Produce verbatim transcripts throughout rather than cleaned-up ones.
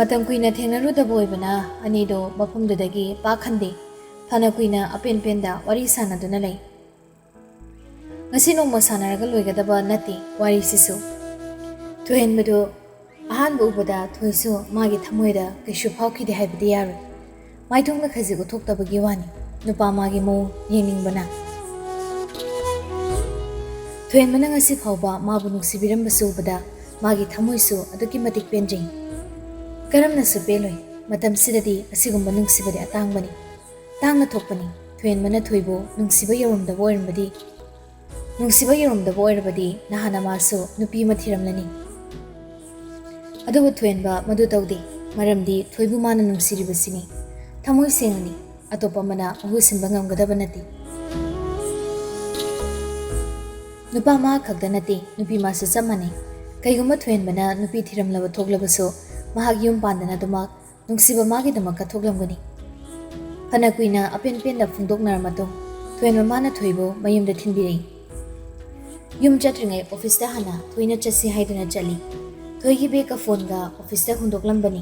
ꯃꯇꯝ ꯀꯨꯏꯅ ꯊꯦꯡꯅꯔꯨꯗꯕ ꯑꯣꯏꯕꯅ ꯑꯅꯤꯗꯣ ꯃꯐꯝꯗꯨꯗꯒꯤ ꯄꯥꯛ ꯍꯟꯗꯦ꯫ ꯐꯅ ꯀꯨꯏꯅ ꯑꯄꯦꯟ ꯄꯦꯟꯗ ꯋꯥꯔꯤ ꯁꯥꯟꯅꯗꯨꯅ ꯂꯩ꯫ ꯉꯁꯤ ꯅꯣꯡꯃ ꯁꯥꯟꯅꯔꯒ ꯂꯣꯏꯒꯗꯕ ꯅꯠꯇꯦ ꯋꯥꯔꯤꯁꯤꯁꯨ꯫ ꯊꯣꯏꯍꯟꯕꯗꯨ ꯑꯍꯥꯟꯕ ꯎꯕꯗ ꯊꯣꯏꯁꯨ ꯃꯥꯒꯤ ꯊꯃꯣꯏꯗ ꯀꯩꯁꯨ ꯐꯥꯎꯈꯤꯗꯦ ꯍꯥꯏꯕꯗꯤ ꯌꯥꯔꯣꯏ꯫ ꯃꯥꯏꯊꯣꯡꯗ ꯈꯖꯤꯛ ꯎꯠꯊꯣꯛꯇꯕꯒꯤ ꯋꯥꯅꯤ꯫ ꯅꯨꯄꯥ ꯃꯥꯒꯤ ꯃꯑꯣꯡ ꯌꯦꯡꯅꯤꯡꯕꯅ꯫ ꯊꯣꯏꯍꯟꯕꯅ ꯉꯁꯤ ꯐꯥꯎꯕ ꯃꯥꯕꯨ ꯅꯨꯡꯁꯤꯕꯤꯔꯝꯕꯁꯨ ꯎꯕꯗ ꯃꯥꯒꯤ ꯊꯃꯣꯏꯁꯨ ꯑꯗꯨꯛꯀꯤ ꯃꯇꯤꯛ ꯄꯦꯟꯖꯩ꯫ ꯀꯔꯝꯅꯁꯨ ꯄꯦꯜꯂꯣꯏ? ꯃꯇꯝꯁꯤꯗꯗꯤ ꯑꯁꯤꯒꯨꯝꯕ ꯅꯨꯡꯁꯤꯕꯗꯤ ꯑꯇꯥꯡꯕꯅꯤ꯫ ꯇꯥꯡꯅ ꯊꯣꯛꯄꯅꯤ꯫ ꯊꯣꯏꯍꯟꯕꯅ ꯊꯣꯏꯕꯨ ꯅꯨꯡꯁꯤꯕ ꯌꯧꯔꯝꯗꯕ ꯑꯣꯏꯔꯝꯕꯗꯤ, ꯅꯨꯡꯁꯤꯕ ꯌꯧꯔꯝꯗꯕ ꯑꯣꯏꯔꯕꯗꯤ ꯅꯍꯥꯟꯅ ꯃꯥꯁꯨ ꯅꯨꯄꯤ ꯑꯃ ꯊꯤꯔꯝꯂꯅꯤ꯫ ꯑꯗꯨꯕꯨ ꯊꯣꯏꯍꯟꯕ ꯃꯗꯨ ꯇꯧꯗꯦ꯫ ꯃꯔꯝꯗꯤ ꯊꯣꯏꯕꯨ ꯃꯥꯅ ꯅꯨꯡꯁꯤꯔꯤꯕꯁꯤꯅꯤ꯫ ꯊꯃꯣꯏ ꯁꯦꯡꯅꯅꯤ꯫ ꯑꯇꯣꯞꯄ ꯑꯃꯅ ꯃꯍꯨꯠ ꯁꯤꯟꯕ ꯉꯝꯒꯗꯕ ꯅꯠꯇꯦ꯫ ꯅꯨꯄꯥ ꯃꯍꯥꯛ ꯈꯛꯇ ꯅꯠꯇꯦ, ꯅꯨꯄꯤ ꯃꯥꯁꯨ ꯆꯞ ꯃꯥꯟꯅꯩ꯫ ꯀꯩꯒꯨꯝꯕ ꯊꯣꯏꯍꯟꯕꯅ ꯅꯨꯄꯤ ꯊꯤꯔꯝꯂꯕ ꯊꯣꯛꯂꯕꯁꯨ, ꯃꯍꯥꯛ ꯌꯨꯝ ꯄꯥꯟꯗꯅ ꯑꯗꯨꯃꯛ ꯅꯨꯡꯁꯤꯕ ꯃꯥꯒꯤꯗꯃꯛ ꯀꯠꯊꯣꯛꯂꯝꯒꯅꯤ꯫ ꯐꯅ ꯀꯨꯏꯅ ꯑꯄꯦꯟ ꯄꯦꯟꯗ ꯐꯣꯡꯗꯣꯛꯅꯔ ꯃꯇꯨꯡ, ꯊꯣꯏꯍꯟꯕ ꯃꯥꯅ ꯊꯣꯏꯕꯨ ꯃꯌꯨꯝꯗ ꯊꯤꯟꯕꯤꯔꯛꯏ꯫ ꯌꯨꯝ ꯆꯠꯇ꯭ꯔꯤꯉꯩ ꯑꯣꯐꯤꯁꯇ ꯍꯥꯟꯅ ꯊꯣꯏꯅ ꯆꯠꯁꯤ ꯍꯥꯏꯗꯨꯅ ꯆꯠꯂꯤ꯫ ꯊꯣꯏꯒꯤ ꯕꯦꯒꯀ ꯐꯣꯟꯒ ꯑꯣꯐꯤꯁꯇ ꯍꯨꯟꯗꯣꯛꯂꯝꯕꯅꯤ꯫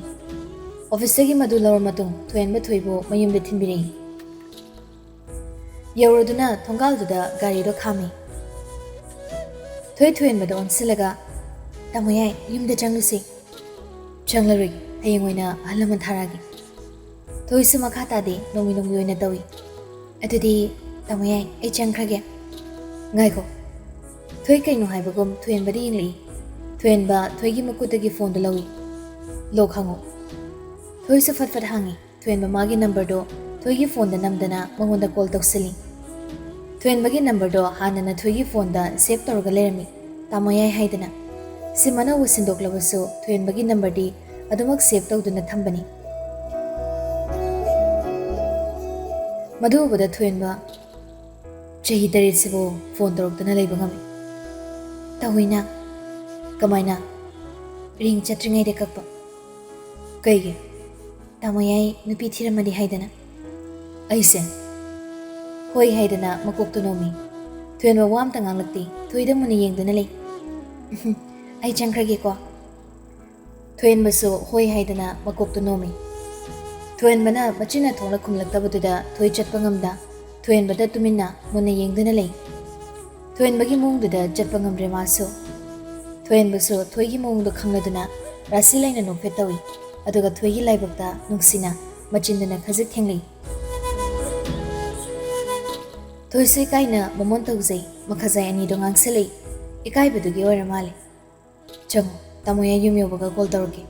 ꯑꯣꯐꯤꯁꯇꯒꯤ ꯃꯗꯨ ꯂꯧꯔ ꯃꯇꯨꯡ ꯊꯣꯏꯍꯟꯕ ꯊꯣꯏꯕꯨ ꯃꯌꯨꯝꯗ ꯊꯤꯟꯕꯤꯔꯛꯏ꯫ ꯌꯧꯔꯗꯨꯅ ꯊꯣꯡꯒꯥꯜꯗꯨꯗ ꯒꯥꯔꯤꯗꯣ ꯈꯥꯝꯃꯤ꯫ ꯊꯣꯏ ꯊꯣꯏꯍꯟꯕꯗ ꯑꯣꯟꯁꯤꯜꯂꯒ, "ꯇꯥꯃꯣ ꯌꯥꯏ, ꯌꯨꯝꯗ ꯆꯪꯂꯨꯁꯤ꯫" "ꯆꯪꯂꯔꯣꯏꯒꯦ, ꯍꯌꯦꯡ ꯑꯣꯏꯅ ꯑꯍꯜ ꯂꯃꯟ ꯊꯥꯔꯛꯑꯒꯦ꯫" ꯊꯣꯏꯁꯨ ꯃꯈꯥ ꯇꯥꯗꯦ, ꯅꯣꯡꯃꯤ ꯅꯣꯡꯃꯤ ꯑꯣꯏꯅ ꯇꯧꯏ꯫ "ꯑꯗꯨꯗꯤ ꯇꯥꯃꯣ ꯌꯥꯏ, ꯑꯩ ꯆꯪꯈ꯭ꯔꯒꯦ꯫" "ꯉꯥꯏꯈꯣ꯫" ꯊꯣꯏ ꯀꯩꯅꯣ ꯍꯥꯏꯕꯒꯨꯝ ꯊꯣꯏꯍꯟꯕꯗ ꯌꯦꯡꯂꯛꯏ꯫ ꯊꯣꯏꯍꯟꯕ ꯊꯣꯏꯒꯤ ꯃꯈꯨꯠꯇꯒꯤ ꯐꯣꯟꯗꯨ ꯂꯧꯏ꯫ "Lock ꯍꯥꯡꯉꯨ꯫" ꯊꯣꯏꯁꯨ ꯐꯠ ꯐꯠ ꯍꯥꯡꯉꯤ꯫ ꯊꯣꯏꯍꯟꯕ ꯃꯥꯒꯤ ꯅꯝꯕꯔꯗꯣ ꯊꯣꯏꯒꯤ ꯐꯣꯟꯗ ꯅꯝꯗꯅ ꯃꯉꯣꯟꯗ ꯀꯣꯜ ꯇꯧꯁꯤꯜꯂꯤ꯫ ꯊꯣꯏꯍꯟꯕꯒꯤ ꯅꯝꯕꯔꯗꯣ ꯍꯥꯟꯅꯅ ꯊꯣꯏꯒꯤ ꯐꯣꯟꯗ ꯁꯦꯚ ꯇꯧꯔꯒ ꯂꯩꯔꯝꯃꯤ, ꯇꯥꯃꯣ ꯌꯥꯏ ꯍꯥꯏꯗꯅ꯫ ꯁꯤꯝ ꯑꯅꯧꯕ ꯁꯤꯟꯗꯣꯛꯂꯕꯁꯨ ꯊꯣꯏꯍꯟꯕꯒꯤ ꯅꯝꯕꯔꯗꯤ ꯑꯗꯨꯃꯛ ꯁꯦꯚ ꯇꯧꯗꯨꯅ ꯊꯝꯕꯅꯤ꯫ ꯃꯗꯨ ꯎꯕꯗ ꯊꯣꯏꯍꯟꯕ ꯆꯍꯤ ꯇꯔꯦꯠꯁꯤꯕꯨ ꯐꯣꯟ ꯇꯧꯔꯛꯇꯅ ꯂꯩꯕ ꯉꯝꯃꯤ꯫ "ꯇꯧꯏꯅ꯫" "ꯀꯃꯥꯏꯅ?" "ꯔꯤꯡ ꯆꯠꯇ꯭ꯔꯤꯉꯩꯗ ꯀꯛꯄ꯫" "ꯀꯩꯒꯤ?" "ꯇꯥꯃꯣ ꯌꯥꯏ ꯅꯨꯄꯤ ꯊꯤꯔꯝꯃꯗꯤ ꯍꯥꯏꯗꯅ꯫" ꯑꯩꯁꯦ, "ꯍꯣꯏ" ꯍꯥꯏꯗꯅ ꯃꯀꯣꯛꯇꯨ ꯅꯣꯝꯃꯤ꯫ ꯊꯣꯏꯍꯟꯕ ꯋꯥ ꯑꯝꯇ ꯉꯥꯡꯂꯛꯇꯦ꯫ ꯊꯣꯏꯗ ꯃꯨꯟꯅ ꯌꯦꯡꯗꯨꯅ ꯂꯩ꯫ "ꯑꯩ ꯆꯪꯈ꯭ꯔꯒꯦꯀꯣ꯫" ꯊꯣꯏꯍꯟꯕꯁꯨ ꯍꯣꯏ ꯍꯥꯏꯗꯅ ꯃꯀꯣꯛꯇꯨ ꯅꯣꯝꯃꯤ꯫ ꯊꯣꯏꯍꯟꯕꯅ ꯃꯆꯤꯟꯅ ꯊꯣꯛꯂ ꯈꯨꯝꯂꯛꯇꯕꯗꯨꯗ ꯊꯣꯏ ꯆꯠꯄ ꯉꯝꯗ ꯊꯣꯏꯍꯟꯕꯗ ꯇꯨꯃꯤꯟꯅ ꯃꯨꯟꯅ ꯌꯦꯡꯗꯨꯅ ꯂꯩ꯫ ꯊꯣꯏꯍꯟꯕꯒꯤ ꯃꯑꯣꯡꯗꯨꯗ ꯆꯠꯄ ꯉꯝꯗ꯭ꯔꯦ ꯃꯥꯁꯨ꯫ ꯊꯣꯏꯍꯟꯕꯁꯨ ꯊꯣꯏꯒꯤ ꯃꯑꯣꯡꯗꯣ ꯈꯪꯂꯗꯨꯅ ꯔꯥꯁꯤ ꯂꯩꯅ ꯅꯣꯛꯐꯦꯠ ꯇꯧꯏ꯫ ꯑꯗꯨꯒ ꯊꯣꯏꯒꯤ ꯂꯥꯏꯕꯛꯇ ꯅꯨꯡꯁꯤꯅ ꯃꯆꯤꯟꯗꯨꯅ ꯈꯖꯤꯛ ꯊꯦꯡꯂꯤ꯫ ꯊꯣꯏꯁꯨ ꯏꯀꯥꯏꯅ ꯃꯃꯣꯟ ꯇꯧꯖꯩ꯫ ꯃꯈꯖꯥꯏ ꯑꯅꯤꯗꯣ ꯉꯥꯡꯁꯤꯜꯂꯛꯏ꯫ ꯏꯀꯥꯏꯕꯗꯨꯒꯤ ꯑꯣꯏꯔ ꯃꯥꯜꯂꯦ꯫ "ꯆꯪꯉꯣ, ꯇꯥꯃꯣ ꯌꯥꯏ ꯌꯨꯝ ꯌꯧꯕꯒ ꯀꯣꯜ ꯇꯧꯔꯛꯀꯦ"꯫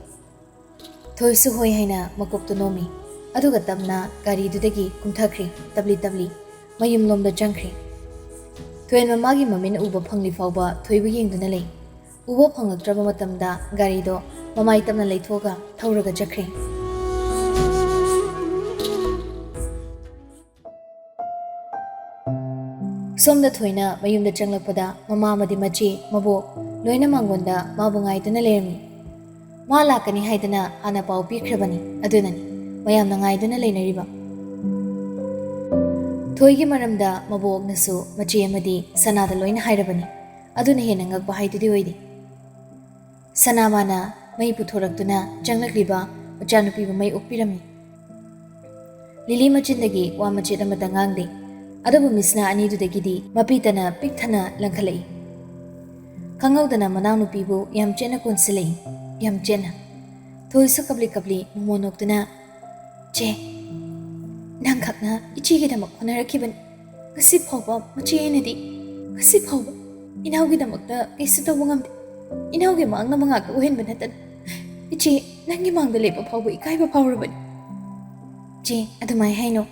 ꯊꯣꯏꯁꯨ ꯍꯣꯏ ꯍꯥꯏꯅ ꯃꯀꯣꯛꯇꯨ ꯅꯣꯝꯃꯤ꯫ ꯑꯗꯨꯒ ꯇꯞꯅ ꯒꯥꯔꯤꯗꯨꯗꯒꯤ ꯀꯨꯝꯊꯈ꯭ꯔꯤ꯫ ꯇꯞꯂꯤ ꯇꯞꯂꯤ ꯃꯌꯨꯝꯂꯣꯝꯗ ꯆꯪꯈ꯭ꯔꯤ꯫ ꯊꯣꯏꯍꯟꯕ ꯃꯥꯒꯤ ꯃꯃꯤꯠꯅ ꯎꯕ ꯐꯪꯂꯤ ꯐꯥꯎꯕ ꯊꯣꯏꯕꯨ ꯌꯦꯡꯗꯨꯅ ꯂꯩ꯫ ꯎꯕ ꯐꯪꯂꯛꯇ꯭ꯔꯕ ꯃꯇꯝꯗ ꯒꯥꯔꯤꯗꯣ ꯃꯃꯥꯏ ꯇꯞꯅ ꯂꯩꯊꯣꯛꯑꯒ ꯊꯧꯔꯒ ꯆꯠꯈ꯭ꯔꯦ꯫ ꯁꯣꯝꯗ ꯊꯣꯏꯅ ꯃꯌꯨꯝꯗ ꯆꯪꯂꯛꯄꯗ ꯃꯃꯥ ꯑꯃꯗꯤ ꯃꯆꯦ, ꯃꯕꯣꯛ ꯂꯣꯏꯅ ꯃꯥꯡꯒꯣꯟꯗ ꯃꯥꯕꯨ ꯉꯥꯏꯗꯨꯅ ꯂꯩꯔꯝꯃꯤ꯫ ꯃꯥ ꯂꯥꯛꯀꯅꯤ ꯍꯥꯏꯗꯅ ꯍꯥꯟꯅ ꯄꯥꯎ ꯄꯤꯈ꯭ꯔꯕꯅꯤ, ꯑꯗꯨꯅꯅꯤ ꯃꯌꯥꯝꯅ ꯉꯥꯏꯗꯨꯅ ꯂꯩꯅꯔꯤꯕ꯫ ꯊꯣꯏꯒꯤ ꯃꯔꯝꯗ ꯃꯕꯣꯛꯅꯁꯨ ꯃꯆꯦ ꯑꯃꯗꯤ ꯁꯅꯥꯗ ꯂꯣꯏꯅ ꯍꯥꯏꯔꯕꯅꯤ, ꯑꯗꯨꯅ ꯍꯦꯟꯅ ꯉꯛꯄ ꯍꯥꯏꯗꯨꯗꯤ ꯑꯣꯏꯔꯤ꯫ ꯁꯅꯥ ꯃꯥꯅ ꯃꯩ ꯄꯨꯊꯣꯔꯛꯇꯨꯅ ꯆꯪꯂꯛꯂꯤꯕ ꯃꯆꯥꯅꯨꯄꯤꯕꯨ ꯃꯩ ꯑꯣꯛꯄꯤꯔꯝꯃꯤ꯫ ꯂꯤꯂꯤ ꯃꯆꯤꯟꯗꯒꯤ ꯋꯥ ꯃꯆꯦꯠ ꯑꯃꯠꯇ ꯉꯥꯡꯗꯦ, ꯑꯗꯨꯕꯨ ꯃꯤꯁꯅꯥ ꯑꯅꯤꯗꯨꯗꯒꯤꯗꯤ ꯃꯄꯤ ꯇꯅ ꯄꯤꯛ ꯊꯟꯅ ꯂꯪꯈꯠꯂꯛꯏ꯫ ꯈꯪꯍꯧꯗꯅ ꯃꯅꯥꯎꯅꯨꯄꯤꯕꯨ ꯌꯥꯝ ꯆꯦꯠꯅ ꯀꯣꯟꯁꯤꯜꯂꯛꯏ, ꯌꯥꯝ ꯆꯦꯠꯅ꯫ ꯊꯣꯏꯁꯨ ꯀꯞꯂꯤ ꯀꯞꯂꯤ ꯃꯣꯃꯣꯟ ꯅꯣꯛꯇꯨꯅ, "ꯆꯦ, ꯅꯪꯈꯛꯅ ꯏꯆꯦꯒꯤꯗꯃꯛ ꯍꯣꯠꯅꯔꯛꯈꯤꯕꯅꯤ꯫ ꯉꯁꯤ ꯐꯥꯎꯕ ꯃꯆꯦ ꯑꯩꯅꯗꯤ, ꯉꯁꯤ ꯐꯥꯎꯕ ꯏꯅꯥꯎꯒꯤꯗꯃꯛꯇ ꯀꯩꯁꯨ ꯇꯧꯕ ꯉꯝꯗꯦ꯫ ꯏꯅꯥꯎꯒꯤ ꯃꯥꯡꯅꯕ ꯉꯥꯛꯇ ꯑꯣꯏꯍꯟꯕ ꯅꯠꯇꯅ ꯏꯆꯦ ꯅꯪꯒꯤ ꯃꯥꯡꯗ ꯂꯦꯞꯄ ꯐꯥꯎꯕ ꯏꯀꯥꯏꯕ ꯐꯥꯎꯔꯕꯅꯤ"꯫ "ꯆꯦ, ꯑꯗꯨꯃꯥꯏꯅ ꯍꯥꯏꯅꯣ꯫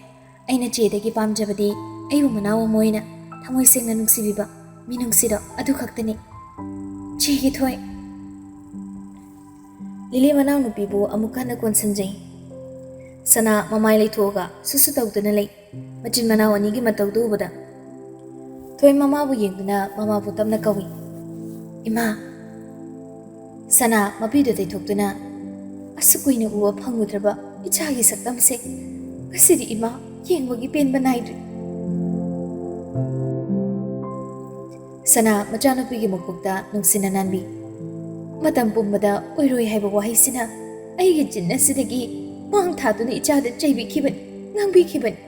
ꯑꯩꯅ ꯆꯦꯗꯒꯤ ꯄꯥꯝꯖꯕꯗꯤ ꯑꯩꯕꯨ ꯃꯅꯥꯎ ꯑꯃ ꯑꯣꯏꯅ ꯊꯃꯣꯏ ꯁꯦꯡꯅ ꯅꯨꯡꯁꯤꯕꯤꯕ ꯃꯤꯅꯨꯡꯁꯤꯗꯣ ꯑꯗꯨ ꯈꯛꯇꯅꯤ꯫ ꯆꯦꯒꯤ ꯊꯣꯏ"꯫ ꯂꯤꯂꯤ ꯃꯅꯥꯎꯅꯨꯄꯤꯕꯨ ꯑꯃꯨꯛ ꯍꯟꯅ ꯀꯣꯟꯁꯤꯟꯖꯩ꯫ ꯁꯅꯥ ꯃꯃꯥꯏ ꯂꯩꯊꯣꯛꯑꯒ ꯁꯨꯁꯨ ꯇꯧꯗꯨꯅ ꯂꯩ꯫ ꯃꯆꯤꯟ ꯃꯅꯥꯎ ꯑꯅꯤꯒꯤ ꯃꯇꯧꯗꯨ ꯎꯕꯗ ꯊꯣꯏ ꯃꯃꯥꯕꯨ ꯌꯦꯡꯗꯨꯅ ꯃꯃꯥꯕꯨ ꯇꯞꯅ ꯀꯧꯏ, "ꯏꯃꯥ"꯫ ꯁꯅꯥ ꯃꯄꯤꯗꯨ ꯇꯩꯊꯣꯛꯇꯨꯅ, "ꯑꯁꯨꯛ ꯀꯨꯏꯅ ꯎꯕ ꯐꯪꯂꯨꯗ꯭ꯔꯕ ꯏꯆꯥꯒꯤ ꯁꯛꯇꯝꯁꯦ ꯉꯁꯤꯗꯤ ꯏꯃꯥ ꯌꯦꯡꯕꯒꯤ ꯄꯦꯟꯕ ꯅꯥꯏꯗ꯭ꯔꯦ"꯫ ꯁꯅꯥ ꯃꯆꯥꯅꯨꯄꯤꯒꯤ ꯃꯀꯣꯛꯇ ꯅꯨꯡꯁꯤꯅ ꯅꯥꯟꯕꯤ꯫ ꯃꯇꯝ ꯄꯨꯝꯕꯗ "ꯑꯣꯏꯔꯣꯏ" ꯍꯥꯏꯕ ꯋꯥꯍꯩꯁꯤꯅ ꯑꯩꯒꯤ ꯆꯤꯟ ꯑꯁꯤꯗꯒꯤ ꯃꯥꯡ ꯊꯥꯗꯨꯅ ꯏꯆꯥꯗ ꯆꯩꯕꯤꯈꯤꯕꯅꯤ, ꯉꯥꯡꯕꯤꯈꯤꯕꯅꯤ꯫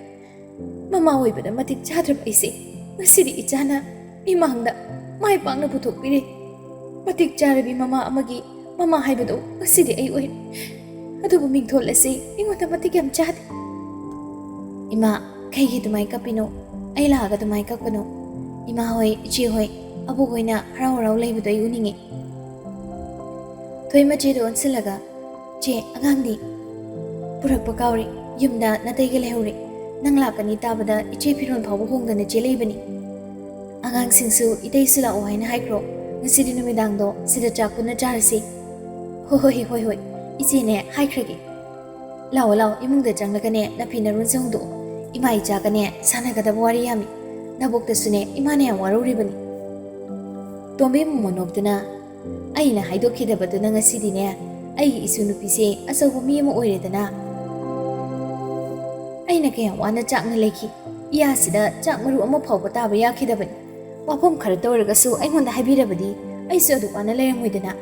ꯃꯃꯥ ꯑꯣꯏꯕꯗ ꯃꯇꯤꯛ ꯆꯥꯗ꯭ꯔꯕ ꯑꯩꯁꯦ ꯉꯁꯤꯗꯤ ꯏꯆꯥꯅ ꯃꯤꯃꯥꯡꯗ ꯃꯥꯏ ꯄꯥꯛꯅ ꯄꯨꯊꯣꯛꯄꯤꯔꯦ꯫ ꯃꯇꯤꯛ ꯆꯥꯔꯕꯤ ꯃꯃꯥ ꯑꯃꯒꯤ ꯃꯃꯥ ꯍꯥꯏꯕꯗꯣ ꯉꯁꯤꯗꯤ ꯑꯩ ꯑꯣꯏꯔꯦ꯫ ꯑꯗꯨꯕꯨ ꯃꯤꯡꯊꯣꯜ ꯑꯁꯤ ꯑꯩꯉꯣꯟꯗ ꯃꯇꯤꯛ ꯌꯥꯝ ꯆꯥꯗꯦ꯫ "ꯏꯃꯥ, ꯀꯩꯒꯤ ꯑꯗꯨꯃꯥꯏ ꯀꯞꯄꯤꯅꯣ? ꯑꯩ ꯂꯥꯛꯑꯒ ꯑꯗꯨꯃꯥꯏ ꯀꯞꯀꯅꯨ꯫ ꯏꯃꯥ ꯍꯣꯏ, ꯏꯆꯦ ꯍꯣꯏ, ꯑꯕꯣꯛ ꯍꯣꯏꯅ ꯍꯔꯥꯎ ꯍꯔꯥꯎ ꯂꯩꯕꯗꯣ ꯑꯩ ꯎꯅꯤꯡꯉꯤ꯫" ꯊꯣꯏꯃ ꯆꯦꯗ ꯑꯣꯟꯁꯤꯜꯂꯒ, "ꯆꯦ, ꯑꯉꯥꯡꯗꯤ?" "ꯄꯨꯔꯛꯄ ꯀꯥꯎꯔꯦ, ꯌꯨꯝꯗ ꯅꯥꯇꯩꯒ ꯂꯩꯍꯧꯔꯦ꯫ ꯅꯪ ꯂꯥꯛꯀꯅꯤ ꯇꯥꯕꯗ ꯏꯆꯦ ꯐꯤꯔꯣꯜ ꯐꯥꯎꯕ ꯍꯣꯡꯗꯅ ꯆꯦ ꯂꯩꯕꯅꯤ꯫ ꯑꯉꯥꯡꯁꯤꯡꯁꯨ ꯏꯇꯩꯁꯨ ꯂꯥꯛꯑꯣ ꯍꯥꯏꯅ ꯍꯥꯏꯈ꯭ꯔꯣ꯫ ꯉꯁꯤꯗꯤ ꯅꯨꯃꯤꯗꯥꯡꯗꯣ ꯁꯤꯗ ꯆꯥꯛ ꯄꯨꯟꯅ ꯆꯥꯔꯁꯤ꯫" "ꯍꯣꯏ, ꯍꯣꯏ, ꯍꯣꯏ, ꯍꯣꯏ, ꯏꯆꯦꯅꯦ ꯍꯥꯏꯈ꯭ꯔꯒꯦ꯫ ꯂꯥꯛꯑꯣ, ꯂꯥꯛꯑꯣ, ꯏꯃꯨꯡꯗ ꯆꯪꯂꯒꯅꯦ ꯅꯐꯤ ꯅꯔꯣꯟꯁꯦ ꯍꯣꯡꯗꯣꯛꯑꯣ꯫ ꯏꯃꯥ ꯏꯆꯥꯒꯅꯦ ꯁꯥꯟꯅꯒꯗꯕ ꯋꯥꯔꯤ ꯌꯥꯝꯃꯤ꯫ ꯅꯕꯣꯛꯇꯁꯨꯅꯦ ꯏꯃꯥꯅ ꯌꯥꯝ ꯋꯥꯔꯧꯔꯤꯕꯅꯤ꯫" ꯇꯣꯝꯕꯤ ꯑꯃꯨꯛ ꯅꯣꯛꯇꯨꯅ, "ꯑꯩꯅ ꯍꯥꯏꯗꯣꯛꯈꯤꯗꯕꯗꯨꯅ ꯉꯁꯤꯗꯤꯅꯦ ꯑꯩꯒꯤ ꯏꯁꯨ ꯅꯨꯄꯤꯁꯦ ꯑꯆꯧꯕ ꯃꯤ ꯑꯃ ꯑꯣꯏꯔꯦꯗꯅ꯫ ꯑꯩꯅ ꯀꯌꯥꯝ ꯋꯥꯅ ꯆꯥꯛꯅ ꯂꯩꯈꯤ꯫ ꯏꯌꯥꯁꯤꯗ ꯆꯥꯛ ꯃꯔꯨ ꯑꯃ ꯐꯥꯎꯕ ꯇꯥꯕ ꯌꯥꯈꯤꯗꯕꯅꯤ꯫ ꯋꯥꯐꯝ ꯈꯔꯇ ꯑꯣꯏꯔꯒꯁꯨ ꯑꯩꯉꯣꯟꯗ ꯍꯥꯏꯕꯤꯔꯕꯗꯤ ꯑꯩꯁꯨ ꯑꯗꯨꯛ ꯋꯥꯅ ꯂꯩꯔꯝꯃꯣꯏꯗꯅ꯫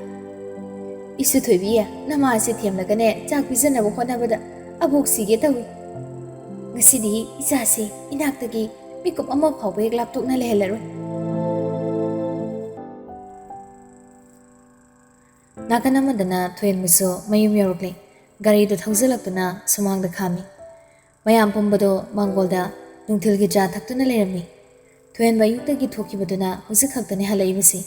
ꯏꯁꯨ ꯊꯣꯏꯕꯤ, ꯅꯃꯥꯁꯦ ꯊꯦꯝꯂꯒꯅꯦ ꯆꯥꯛ ꯄꯤꯖꯅꯕ ꯍꯣꯠꯅꯕꯗ ꯑꯕꯣꯛ ꯁꯤꯒꯦ ꯇꯧꯏ꯫ ꯉꯁꯤꯗꯤ ꯏꯆꯥꯁꯦ ꯏꯅꯥꯛꯇꯒꯤ ꯃꯤꯀꯨꯞ ꯑꯃ ꯐꯥꯎꯕ ꯍꯦꯛ ꯂꯥꯞꯊꯣꯛꯅ ꯂꯩꯍꯜꯂꯔꯣꯏ꯫" ꯅꯥꯀꯟ ꯑꯃꯗꯅ ꯊꯣꯏꯍꯟꯕꯁꯨ ꯃꯌꯨꯝ ꯌꯧꯔꯛꯂꯦ꯫ ꯒꯥꯔꯤꯗꯨ ꯊꯧꯖꯤꯜꯂꯛꯇꯨꯅ ꯁꯨꯃꯥꯡꯗ ꯈꯥꯝꯃꯤ꯫ ꯃꯌꯥꯝ ꯄꯨꯝꯕꯗꯣ ꯃꯥꯡꯒꯣꯜꯗ ꯅꯨꯡꯊꯤꯜꯒꯤ ꯆꯥ ꯊꯛꯇꯨꯅ ꯂꯩꯔꯝꯃꯤ꯫ ꯊꯣꯏꯍꯟꯕ ꯑꯌꯨꯛꯇꯒꯤ ꯊꯣꯛꯈꯤꯕꯗꯨꯅ ꯍꯧꯖꯤꯛ ꯈꯛꯇꯅꯤ ꯍꯜꯂꯛꯏꯕꯁꯤ꯫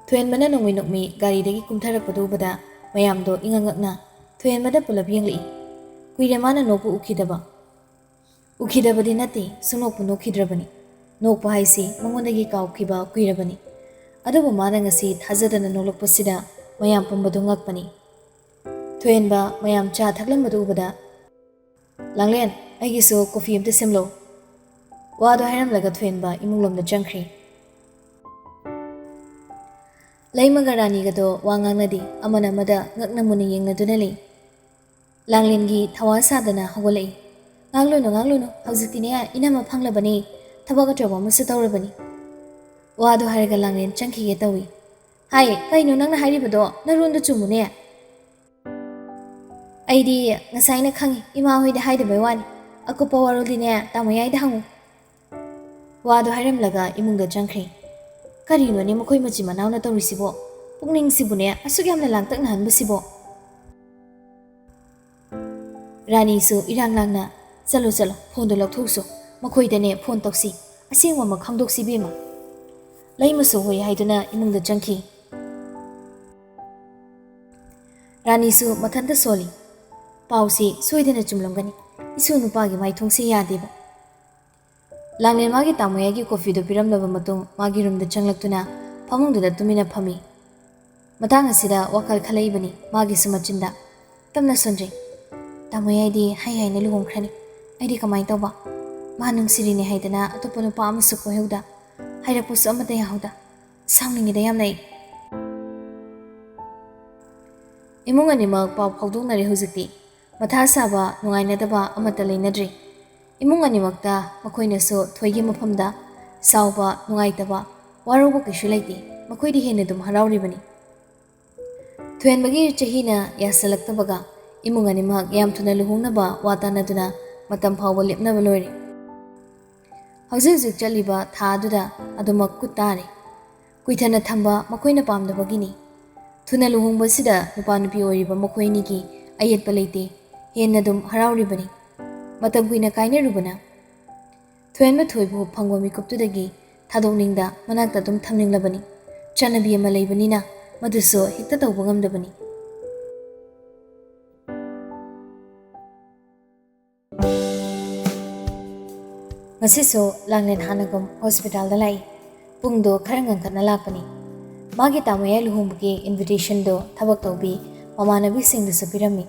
ꯊꯣꯏꯍꯟꯕꯅ ꯅꯣꯡꯃꯩ ꯅꯣꯛꯃꯤ ꯒꯥꯔꯤꯗꯒꯤ ꯀꯨꯝꯊꯔꯛꯄꯗꯨ ꯎꯕꯗ ꯃꯌꯥꯝꯗꯣ ꯏꯉꯛ ꯉꯛꯅ ꯊꯣꯏꯍꯟꯕꯗ ꯄꯨꯂꯞ ꯌꯦꯡꯂꯛꯏ꯫ ꯀꯨꯏꯔꯦ ꯃꯥꯅ ꯅꯣꯛꯄ ꯎꯈꯤꯗꯕ꯫ ꯎꯈꯤꯗꯕꯗꯤ ꯅꯠꯇꯦ, ꯁꯨꯡꯅꯣꯛꯄꯨ ꯅꯣꯛꯈꯤꯗ꯭ꯔꯕꯅꯤ꯫ ꯅꯣꯛꯄ ꯍꯥꯏꯁꯤ ꯃꯉꯣꯟꯗꯒꯤ ꯀꯥꯎꯈꯤꯕ ꯀꯨꯏꯔꯕꯅꯤ꯫ ꯑꯗꯨꯕꯨ ꯃꯥꯅ ꯉꯁꯤ ꯊꯥꯖꯗꯅ ꯅꯣꯛꯂꯛꯄꯁꯤꯗ ꯃꯌꯥꯝ ꯄꯨꯝꯕꯗꯨ ꯉꯛꯄꯅꯤ꯫ ꯊꯣꯏꯍꯟꯕ ꯃꯌꯥꯝ ꯆꯥ ꯊꯛꯂꯝꯕꯗꯨ ꯎꯕꯗ, "ꯂꯥꯡꯂꯦꯟ, ꯑꯩꯒꯤꯁꯨ ꯀꯣꯐꯤ ꯑꯝꯇ ꯁꯦꯝꯂꯛꯎ꯫" ꯋꯥꯗꯣ ꯍꯥꯏꯔꯝꯂꯒ ꯊꯣꯏꯍꯟꯕ ꯏꯃꯨꯡꯂꯣꯝꯗ ꯆꯪꯈ꯭ꯔꯦ꯫ ꯂꯩꯃꯒ ꯔꯥꯅꯤꯒꯗꯣ ꯋꯥ ꯉꯥꯡꯅꯗꯦ, ꯑꯃꯅ ꯑꯃꯗ ꯉꯛꯅ ꯃꯨꯟꯅ ꯌꯦꯡꯅꯗꯨꯅ ꯂꯩ꯫ ꯂꯥꯡꯂꯦꯟꯒꯤ ꯊꯋꯥ ꯁꯥꯗꯅ ꯍꯧꯒꯠꯂꯛꯏ꯫ "ꯉꯥꯡꯂꯨꯅꯨ, ꯉꯥꯡꯂꯨꯅꯨ, ꯍꯧꯖꯤꯛꯇꯤꯅꯦ ꯏꯅꯝꯃ ꯐꯪꯂꯕꯅꯤ, ꯊꯕꯛ ꯑꯆꯧꯕ ꯑꯃꯁꯨ ꯇꯧꯔꯕꯅꯤ꯫" ꯋꯥꯗꯣ ꯍꯥꯏꯔꯒ ꯂꯥꯡꯂꯦꯟ ꯆꯪꯈꯤꯒꯦ ꯇꯧꯏ꯫ "ꯑꯩ, ꯀꯩꯅꯣ ꯅꯪꯅ ꯍꯥꯏꯔꯤꯕꯗꯣ? ꯅꯔꯣꯟꯗꯣ ꯆꯨꯝꯃꯨꯅꯦ!" "ꯑꯩꯗꯤ ꯉꯁꯥꯏꯅ ꯈꯪꯉꯤ, ꯏꯃꯥ ꯍꯣꯏꯗ ꯍꯥꯏꯗꯕꯩ ꯋꯥꯅꯤ꯫ ꯑꯀꯨꯞꯄ ꯋꯥꯔꯣꯜꯗꯤꯅꯦ ꯇꯥꯃꯣ ꯌꯥꯏꯗ ꯍꯪꯉꯨ꯫" ꯋꯥꯗꯣ ꯍꯥꯏꯔꯝꯂꯒ ꯏꯃꯨꯡꯗ ꯆꯪꯈ꯭ꯔꯦ꯫ ꯀꯔꯤꯅꯣꯅꯦ ꯃꯈꯣꯏ ꯃꯆꯤꯟ ꯃꯅꯥꯎꯅ ꯇꯧꯔꯤꯁꯤꯕꯣ? ꯄꯨꯛꯅꯤꯡꯁꯤꯕꯨꯅꯦ ꯑꯁꯨꯛ ꯌꯥꯝꯅ ꯂꯥꯡꯇꯛꯅꯍꯟꯕꯁꯤꯕꯣ? ꯔꯥꯅꯤꯁꯨ ꯏꯔꯥꯡ ꯂꯥꯡꯅ, "ꯆꯠꯂꯣ, ꯆꯠꯂꯣ, ꯐꯣꯟꯗꯣ ꯂꯧꯊꯣꯛꯎꯁꯣ꯫ ꯃꯈꯣꯏꯗꯅꯦ ꯐꯣꯟ ꯇꯧꯁꯤ꯫ ꯑꯁꯦꯡꯕꯃꯛ ꯈꯪꯗꯣꯛꯁꯤ ꯏꯕꯦꯝꯃ꯫" ꯂꯩꯃꯁꯨ ꯍꯣꯏ ꯍꯥꯏꯗꯨꯅ ꯏꯃꯨꯡꯗ ꯆꯪꯈꯤ꯫ ꯔꯥꯅꯤꯁꯨ ꯃꯊꯟꯇ ꯁꯣꯜꯂꯤ꯫ ꯄꯥꯎꯁꯤ ꯁꯣꯏꯗꯅ ꯆꯨꯝꯂꯝꯒꯅꯤ꯫ ꯏꯁꯨ ꯅꯨꯄꯥꯒꯤ ꯃꯥꯏꯊꯣꯡꯁꯤ ꯌꯥꯗꯦꯕ꯫ ꯂꯥꯡꯂꯦꯟ ꯃꯥꯒꯤ ꯇꯥꯃꯣꯌꯥꯏꯒꯤ ꯀꯣꯐꯤꯗꯨ ꯄꯤꯔꯝꯂꯕ ꯃꯇꯨꯡ ꯃꯥꯒꯤ ꯔꯨꯝꯗ ꯆꯪꯂꯛꯇꯨꯅ ꯐꯃꯨꯡꯗꯨꯗ ꯇꯨꯃꯤꯟꯅ ꯐꯝꯃꯤ꯫ ꯃꯇꯥꯡ ꯑꯁꯤꯗ ꯋꯥꯈꯜ ꯈꯜꯂꯛꯏꯕꯅꯤ ꯃꯥꯒꯤꯁꯨ ꯃꯆꯤꯟꯗ꯫ "ꯇꯞꯅ ꯁꯣꯟꯗ꯭ꯔꯤ꯫ ꯇꯥꯃꯣꯌꯥꯏꯗꯤ ꯍꯥꯏ ꯍꯥꯏꯅ ꯂꯨꯍꯣꯡꯈ꯭ꯔꯅꯤ꯫ ꯑꯩꯗꯤ ꯀꯃꯥꯏꯅ ꯇꯧꯕ? ꯃꯥ ꯅꯨꯡꯁꯤꯔꯤꯅꯦ ꯍꯥꯏꯗꯅ ꯑꯇꯣꯞꯄ ꯅꯨꯄꯥ ꯑꯃꯁꯨ ꯀꯣꯏꯍꯧꯗ꯫ ꯍꯥꯏꯔꯛꯄꯁꯨ ꯑꯃꯠꯇ ꯌꯥꯍꯧꯗ꯫ ꯁꯥꯎꯅꯤꯡꯉꯤꯗ ꯌꯥꯝꯅ ꯑꯩ꯫" ꯏꯃꯨꯡ ꯑꯅꯤꯃꯛ ꯄꯥꯎ ꯐꯥꯎꯗꯣꯛꯅꯔꯦ ꯍꯧꯖꯤꯛꯇꯤ꯫ ꯃꯊꯥ ꯁꯥꯕ, ꯅꯨꯡꯉꯥꯏꯅꯗꯕ ꯑꯃꯠꯇ ꯂꯩꯅꯗ꯭ꯔꯦ꯫ ꯏꯃꯨꯡ ꯑꯅꯤꯃꯛꯇ ꯃꯈꯣꯏꯅꯁꯨ ꯊꯣꯏꯒꯤ ꯃꯐꯝꯗ ꯁꯥꯎꯕ, ꯅꯨꯡꯉꯥꯏꯇꯕ, ꯋꯥꯔꯧꯕ ꯀꯩꯁꯨ ꯂꯩꯇꯦ꯫ ꯃꯈꯣꯏꯗꯤ ꯍꯦꯟꯅ ꯑꯗꯨꯝ ꯍꯔꯥꯎꯔꯤꯕꯅꯤ꯫ ꯊꯣꯏꯍꯟꯕꯒꯤ ꯆꯍꯤꯅ ꯌꯥꯁꯤꯜꯂꯛꯇꯕꯒ ꯏꯃꯨꯡ ꯑꯅꯤꯃꯛ ꯌꯥꯝ ꯊꯨꯅ ꯂꯨꯍꯣꯡꯅꯕ ꯋꯥ ꯇꯥꯅꯗꯨꯅ ꯃꯇꯝ ꯐꯥꯎꯕ ꯂꯦꯞꯅꯕ ꯂꯣꯏꯔꯦ꯫ ꯍꯧꯖꯤꯛ ꯍꯧꯖꯤꯛ ꯆꯠꯂꯤꯕ ꯊꯥ ꯑꯗꯨꯗ ꯑꯗꯨꯃꯛ ꯈꯨꯠ ꯇꯥꯔꯦ꯫ ꯀꯨꯏꯊꯅ ꯊꯝꯕ ꯃꯈꯣꯏꯅ ꯄꯥꯝꯗꯕꯒꯤꯅꯤ꯫ ꯊꯨꯅ ꯂꯨꯍꯣꯡꯕꯁꯤꯗ ꯅꯨꯄꯥ ꯅꯨꯄꯤ ꯑꯣꯏꯔꯤꯕ ꯃꯈꯣꯏ ꯑꯅꯤꯒꯤ ꯑꯌꯦꯠꯄ ꯂꯩꯇꯦ꯫ ꯍꯦꯟꯅ ꯑꯗꯨꯝ ꯍꯔꯥꯎꯔꯤꯕꯅꯤ꯫ ꯃꯇꯝ ꯀꯨꯏꯅ ꯀꯥꯏꯅꯔꯨꯕꯅ꯫ ꯊꯣꯏꯍꯟꯕ ꯊꯣꯏꯕꯨ ꯐꯪꯕ ꯃꯤꯀꯨꯞꯇꯨꯗꯒꯤ ꯊꯥꯗꯣꯛꯅꯤꯡꯗ ꯃꯅꯥꯛꯇ ꯑꯗꯨꯝ ꯊꯝꯅꯤꯡꯂꯕꯅꯤ꯫ ꯆꯠꯅꯕꯤ ꯑꯃ ꯂꯩꯕꯅꯤꯅ ꯃꯗꯨꯁꯨ ꯍꯦꯛꯇ ꯇꯧꯕ ꯉꯝꯗꯕꯅꯤ꯫ ꯉꯁꯤꯁꯨ ꯂꯥꯡꯂꯦꯟ ꯍꯥꯟꯅꯒꯨꯝ ꯍꯣꯁꯄꯤꯇꯥꯜꯗ ꯂꯥꯛꯏ꯫ ꯄꯨꯡꯗꯣ ꯈꯔ ꯉꯟꯈꯠꯅ ꯂꯥꯛꯄꯅꯤ꯫ ꯃꯥꯒꯤ ꯇꯥꯃꯣꯌꯥꯏ ꯂꯨꯍꯣꯡꯕꯒꯤ ꯏꯟꯚꯤꯇꯦꯁꯟꯗꯣ ꯊꯕꯛ ꯇꯧꯕꯤ ꯃꯃꯥꯟꯅꯕꯤꯁꯤꯡꯗꯁꯨ ꯄꯤꯔꯝꯃꯤ꯫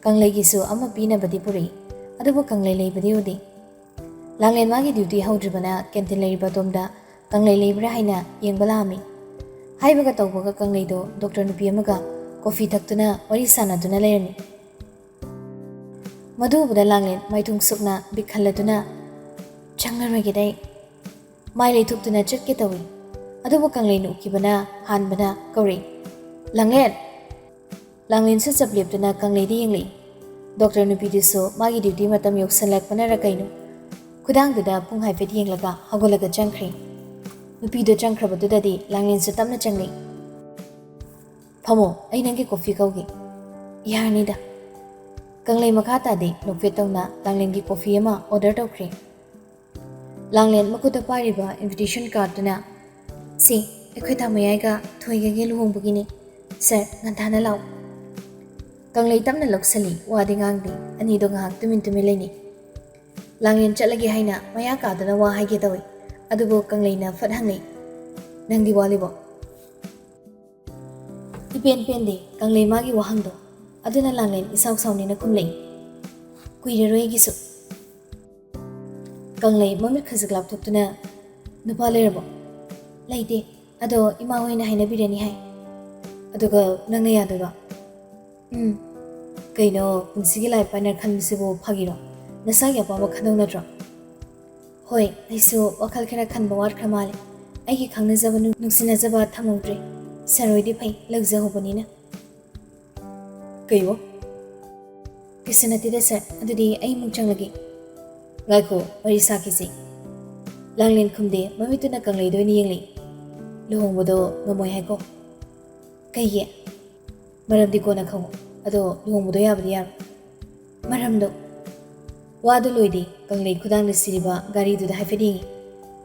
ꯀꯪꯂꯩꯒꯤꯁꯨ ꯑꯃ ꯄꯤꯅꯕꯗꯤ ꯄꯨꯔꯛꯏ, ꯑꯗꯨꯕꯨ ꯀꯪꯂꯩ ꯂꯩꯕꯗꯤ ꯎꯗꯦ꯫ ꯂꯥꯡꯂꯦꯟ ꯃꯥꯒꯤ ꯗ꯭ꯌꯨꯇꯤ ꯍꯧꯗ꯭ꯔꯤꯕꯅ ꯀꯦꯟꯇꯤꯟ ꯂꯩꯔꯤꯕ ꯑꯗꯣꯝꯗ ꯀꯪꯂꯩ ꯂꯩꯕ꯭ꯔꯥ ꯍꯥꯏꯅ ꯌꯦꯡꯕ ꯂꯥꯛꯑꯝꯃꯤ꯫ ꯍꯥꯏꯕꯒ ꯇꯧꯕꯒ ꯀꯪꯂꯩꯗꯣ ꯗꯣꯛꯇꯔ ꯅꯨꯄꯤ ꯑꯃꯒ ꯀꯣꯐꯤ ꯊꯛꯇꯨꯅ ꯋꯥꯔꯤ ꯁꯥꯟꯅꯗꯨꯅ ꯂꯩꯔꯝꯃꯤ꯫ ꯃꯗꯨ ꯎꯕꯗ ꯂꯥꯡꯂꯦꯟ ꯃꯥꯏꯊꯣꯡ ꯁꯨꯛꯅ ꯕꯤꯛ ꯍꯜꯂꯗꯨꯅ, "ꯆꯪꯉꯔꯣꯏꯒꯦꯗ ꯑꯩ꯫" ꯃꯥꯏ ꯂꯩꯊꯣꯛꯇꯨꯅ ꯆꯠꯀꯦ ꯇꯧꯏ꯫ ꯑꯗꯨꯕꯨ ꯀꯪꯂꯩꯅ ꯎꯈꯤꯕꯅ ꯍꯥꯟꯕꯅ ꯀꯧꯔꯛꯏ, "ꯂꯥꯡꯂꯦꯟ!" ꯂꯥꯡꯂꯦꯟꯁꯨ ꯆꯞ ꯂꯦꯞꯇꯨꯅ ꯀꯪꯂꯩꯗ ꯌꯦꯡꯂꯛꯏ꯫ ꯗꯣꯛꯇꯔ ꯅꯨꯄꯤꯗꯨꯁꯨ ꯃꯥꯒꯤ ꯗ꯭ꯌꯨꯇꯤ ꯃꯇꯝ ꯌꯧꯁꯜꯂꯛꯄꯅꯔ ꯀꯩꯅꯣ, ꯈꯨꯗꯥꯡꯗꯨꯗ ꯄꯨꯡ ꯍꯥꯏꯐꯦꯠ ꯌꯦꯡꯂꯒ ꯍꯧꯒꯠꯂꯒ ꯆꯪꯈ꯭ꯔꯦ꯫ ꯅꯨꯄꯤꯗꯨ ꯆꯪꯈ꯭ꯔꯕꯗꯨꯗꯗꯤ ꯂꯥꯡꯂꯦꯟꯁꯨ ꯇꯞꯅ ꯆꯪꯂꯛꯏ꯫ "ꯐꯝꯃꯣ, ꯑꯩ ꯅꯪꯒꯤ ꯀꯣꯐꯤ ꯀꯧꯒꯦ꯫" "ꯌꯥꯔꯅꯤꯗ꯫" ꯀꯪꯂꯩ ꯃꯈꯥ ꯇꯥꯗꯦ, ꯅꯣꯛꯐꯦꯠ ꯇꯧꯅ ꯂꯥꯡꯂꯦꯟꯒꯤ ꯀꯣꯐꯤ ꯑꯃ ꯑꯣꯔꯗꯔ ꯇꯧꯈ꯭ꯔꯦ꯫ ꯂꯥꯡꯂꯦꯟ ꯃꯈꯨꯠꯇ ꯄꯥꯏꯔꯤꯕ ꯏꯟꯚꯤꯇꯦꯁꯟ ꯀꯥꯔꯠꯇꯨꯅ, "ꯁꯤ ꯑꯩꯈꯣꯏ ꯊꯥꯃꯌꯥꯏꯒ ꯊꯣꯏꯒꯒꯤ ꯂꯨꯍꯣꯡꯕꯒꯤꯅꯤ꯫ ꯁꯥꯔ, ꯉꯟꯊꯥꯅ ꯂꯥꯛꯎ꯫" ꯀꯪꯂꯩ ꯇꯞꯅ ꯂꯧꯁꯤꯜꯂꯤ, ꯋꯥꯗꯤ ꯉꯥꯡꯗꯦ꯫ ꯑꯅꯤꯗꯣ ꯉꯥꯏꯍꯥꯛ ꯇꯨꯃꯤꯟ ꯇꯨꯃꯤꯟ ꯂꯩꯅꯩ꯫ ꯂꯥꯡꯂꯦꯟ ꯆꯠꯂꯒꯦ ꯍꯥꯏꯅ ꯃꯌꯥ ꯀꯥꯗꯨꯅ ꯋꯥ ꯍꯥꯏꯒꯦ ꯇꯧꯏ, ꯑꯗꯨꯕꯨ ꯀꯪꯂꯩꯅ ꯐꯠ ꯍꯪꯂꯛꯏ, "ꯅꯪꯗꯤ ꯋꯥꯠꯂꯤꯕꯣ?" ꯏꯄꯦꯟ ꯄꯦꯟꯗꯦ ꯀꯪꯂꯩ ꯃꯥꯒꯤ ꯋꯥꯍꯪꯗꯣ꯫ ꯑꯗꯨꯅ ꯂꯥꯡꯂꯦꯟ ꯏꯁꯥꯎ ꯁꯥꯎꯅꯤꯅ ꯈꯨꯝꯂꯛꯏ, "ꯀꯨꯏꯔꯔꯣꯏ ꯑꯩꯒꯤꯁꯨ꯫" ꯀꯪꯂꯩ ꯃꯃꯤꯠ ꯈꯖꯤꯛ ꯂꯥꯞꯊꯣꯛꯇꯨꯅ, "ꯅꯨꯄꯥ ꯂꯩꯔꯕꯣ?" "ꯂꯩꯇꯦ, ꯑꯗꯣ ꯏꯃꯥ ꯍꯣꯏꯅ ꯍꯥꯏꯅꯕꯤꯔꯅꯤ ꯍꯥꯏ꯫" "ꯑꯗꯨꯒ ꯅꯪꯅ ꯌꯥꯗꯣꯏꯕ?" "ꯎꯝ꯫ ꯀꯩꯅꯣ, ꯄꯨꯟꯁꯤꯒꯤ ꯂꯥꯏꯐ ꯄꯥꯔꯠꯅꯔ ꯈꯟꯕꯁꯤꯕꯨ ꯐꯥꯒꯤꯔꯣ? ꯅꯁꯥꯒꯤ ꯑꯄꯥꯝꯕ ꯈꯟꯗꯧ ꯅꯠꯇ꯭ꯔꯣ?" "ꯍꯣꯏ, ꯑꯩꯁꯨ ꯋꯥꯈꯜ ꯈꯔ ꯈꯟꯕ ꯋꯥꯠꯈ꯭ꯔ ꯃꯥꯜꯂꯦ꯫ ꯑꯩꯒꯤ ꯈꯪꯅꯖꯕ, ꯅꯨꯡ-, ꯅꯨꯡꯁꯤꯅꯖꯕ ꯊꯝꯍꯧꯗ꯭ꯔꯦ꯫ ꯁꯥꯔ ꯍꯣꯏꯗꯤ ꯐꯩ, ꯂꯧꯖꯍꯧꯕꯅꯤꯅ꯫" "ꯀꯩꯕꯣ?" "ꯀꯩꯁꯨ ꯅꯠꯇꯦꯗ ꯁꯥꯔ, ꯑꯗꯨꯗꯤ ꯑꯩ ꯑꯃꯨꯛ ꯆꯪꯂꯒꯦ꯫" "ꯉꯥꯏꯈꯣ, ꯋꯥꯔꯤ ꯁꯥꯈꯤꯁꯤ꯫" ꯂꯥꯡꯂꯦꯟ ꯈꯨꯝꯗꯦ, ꯃꯃꯤꯠꯇꯨꯅ ꯀꯪꯂꯩꯗ ꯑꯣꯏꯅ ꯌꯦꯡꯂꯛꯏ꯫ "ꯂꯨꯍꯣꯡꯕꯗꯣ ꯉꯝꯃꯣꯏ ꯍꯥꯏꯀꯣ?" "ꯀꯩꯒꯤ?" "ꯃꯔꯝꯗꯤ ꯀꯣꯟꯅ ꯈꯪꯉꯣ, ꯑꯗꯣ ꯂꯨꯍꯣꯡꯕꯗꯣ ꯌꯥꯕꯗꯤ ꯌꯥꯔꯣꯏ꯫" "ꯃꯔꯝꯗꯣ?" ꯋꯥꯗꯨ ꯂꯣꯏꯗꯦ, ꯀꯪꯂꯩ ꯈꯨꯗꯥꯡꯗ ꯁꯤꯔꯤꯕ ꯒꯥꯔꯤꯗꯨꯗ ꯍꯥꯏꯐꯦꯠ ꯌꯦꯡꯉꯤ꯫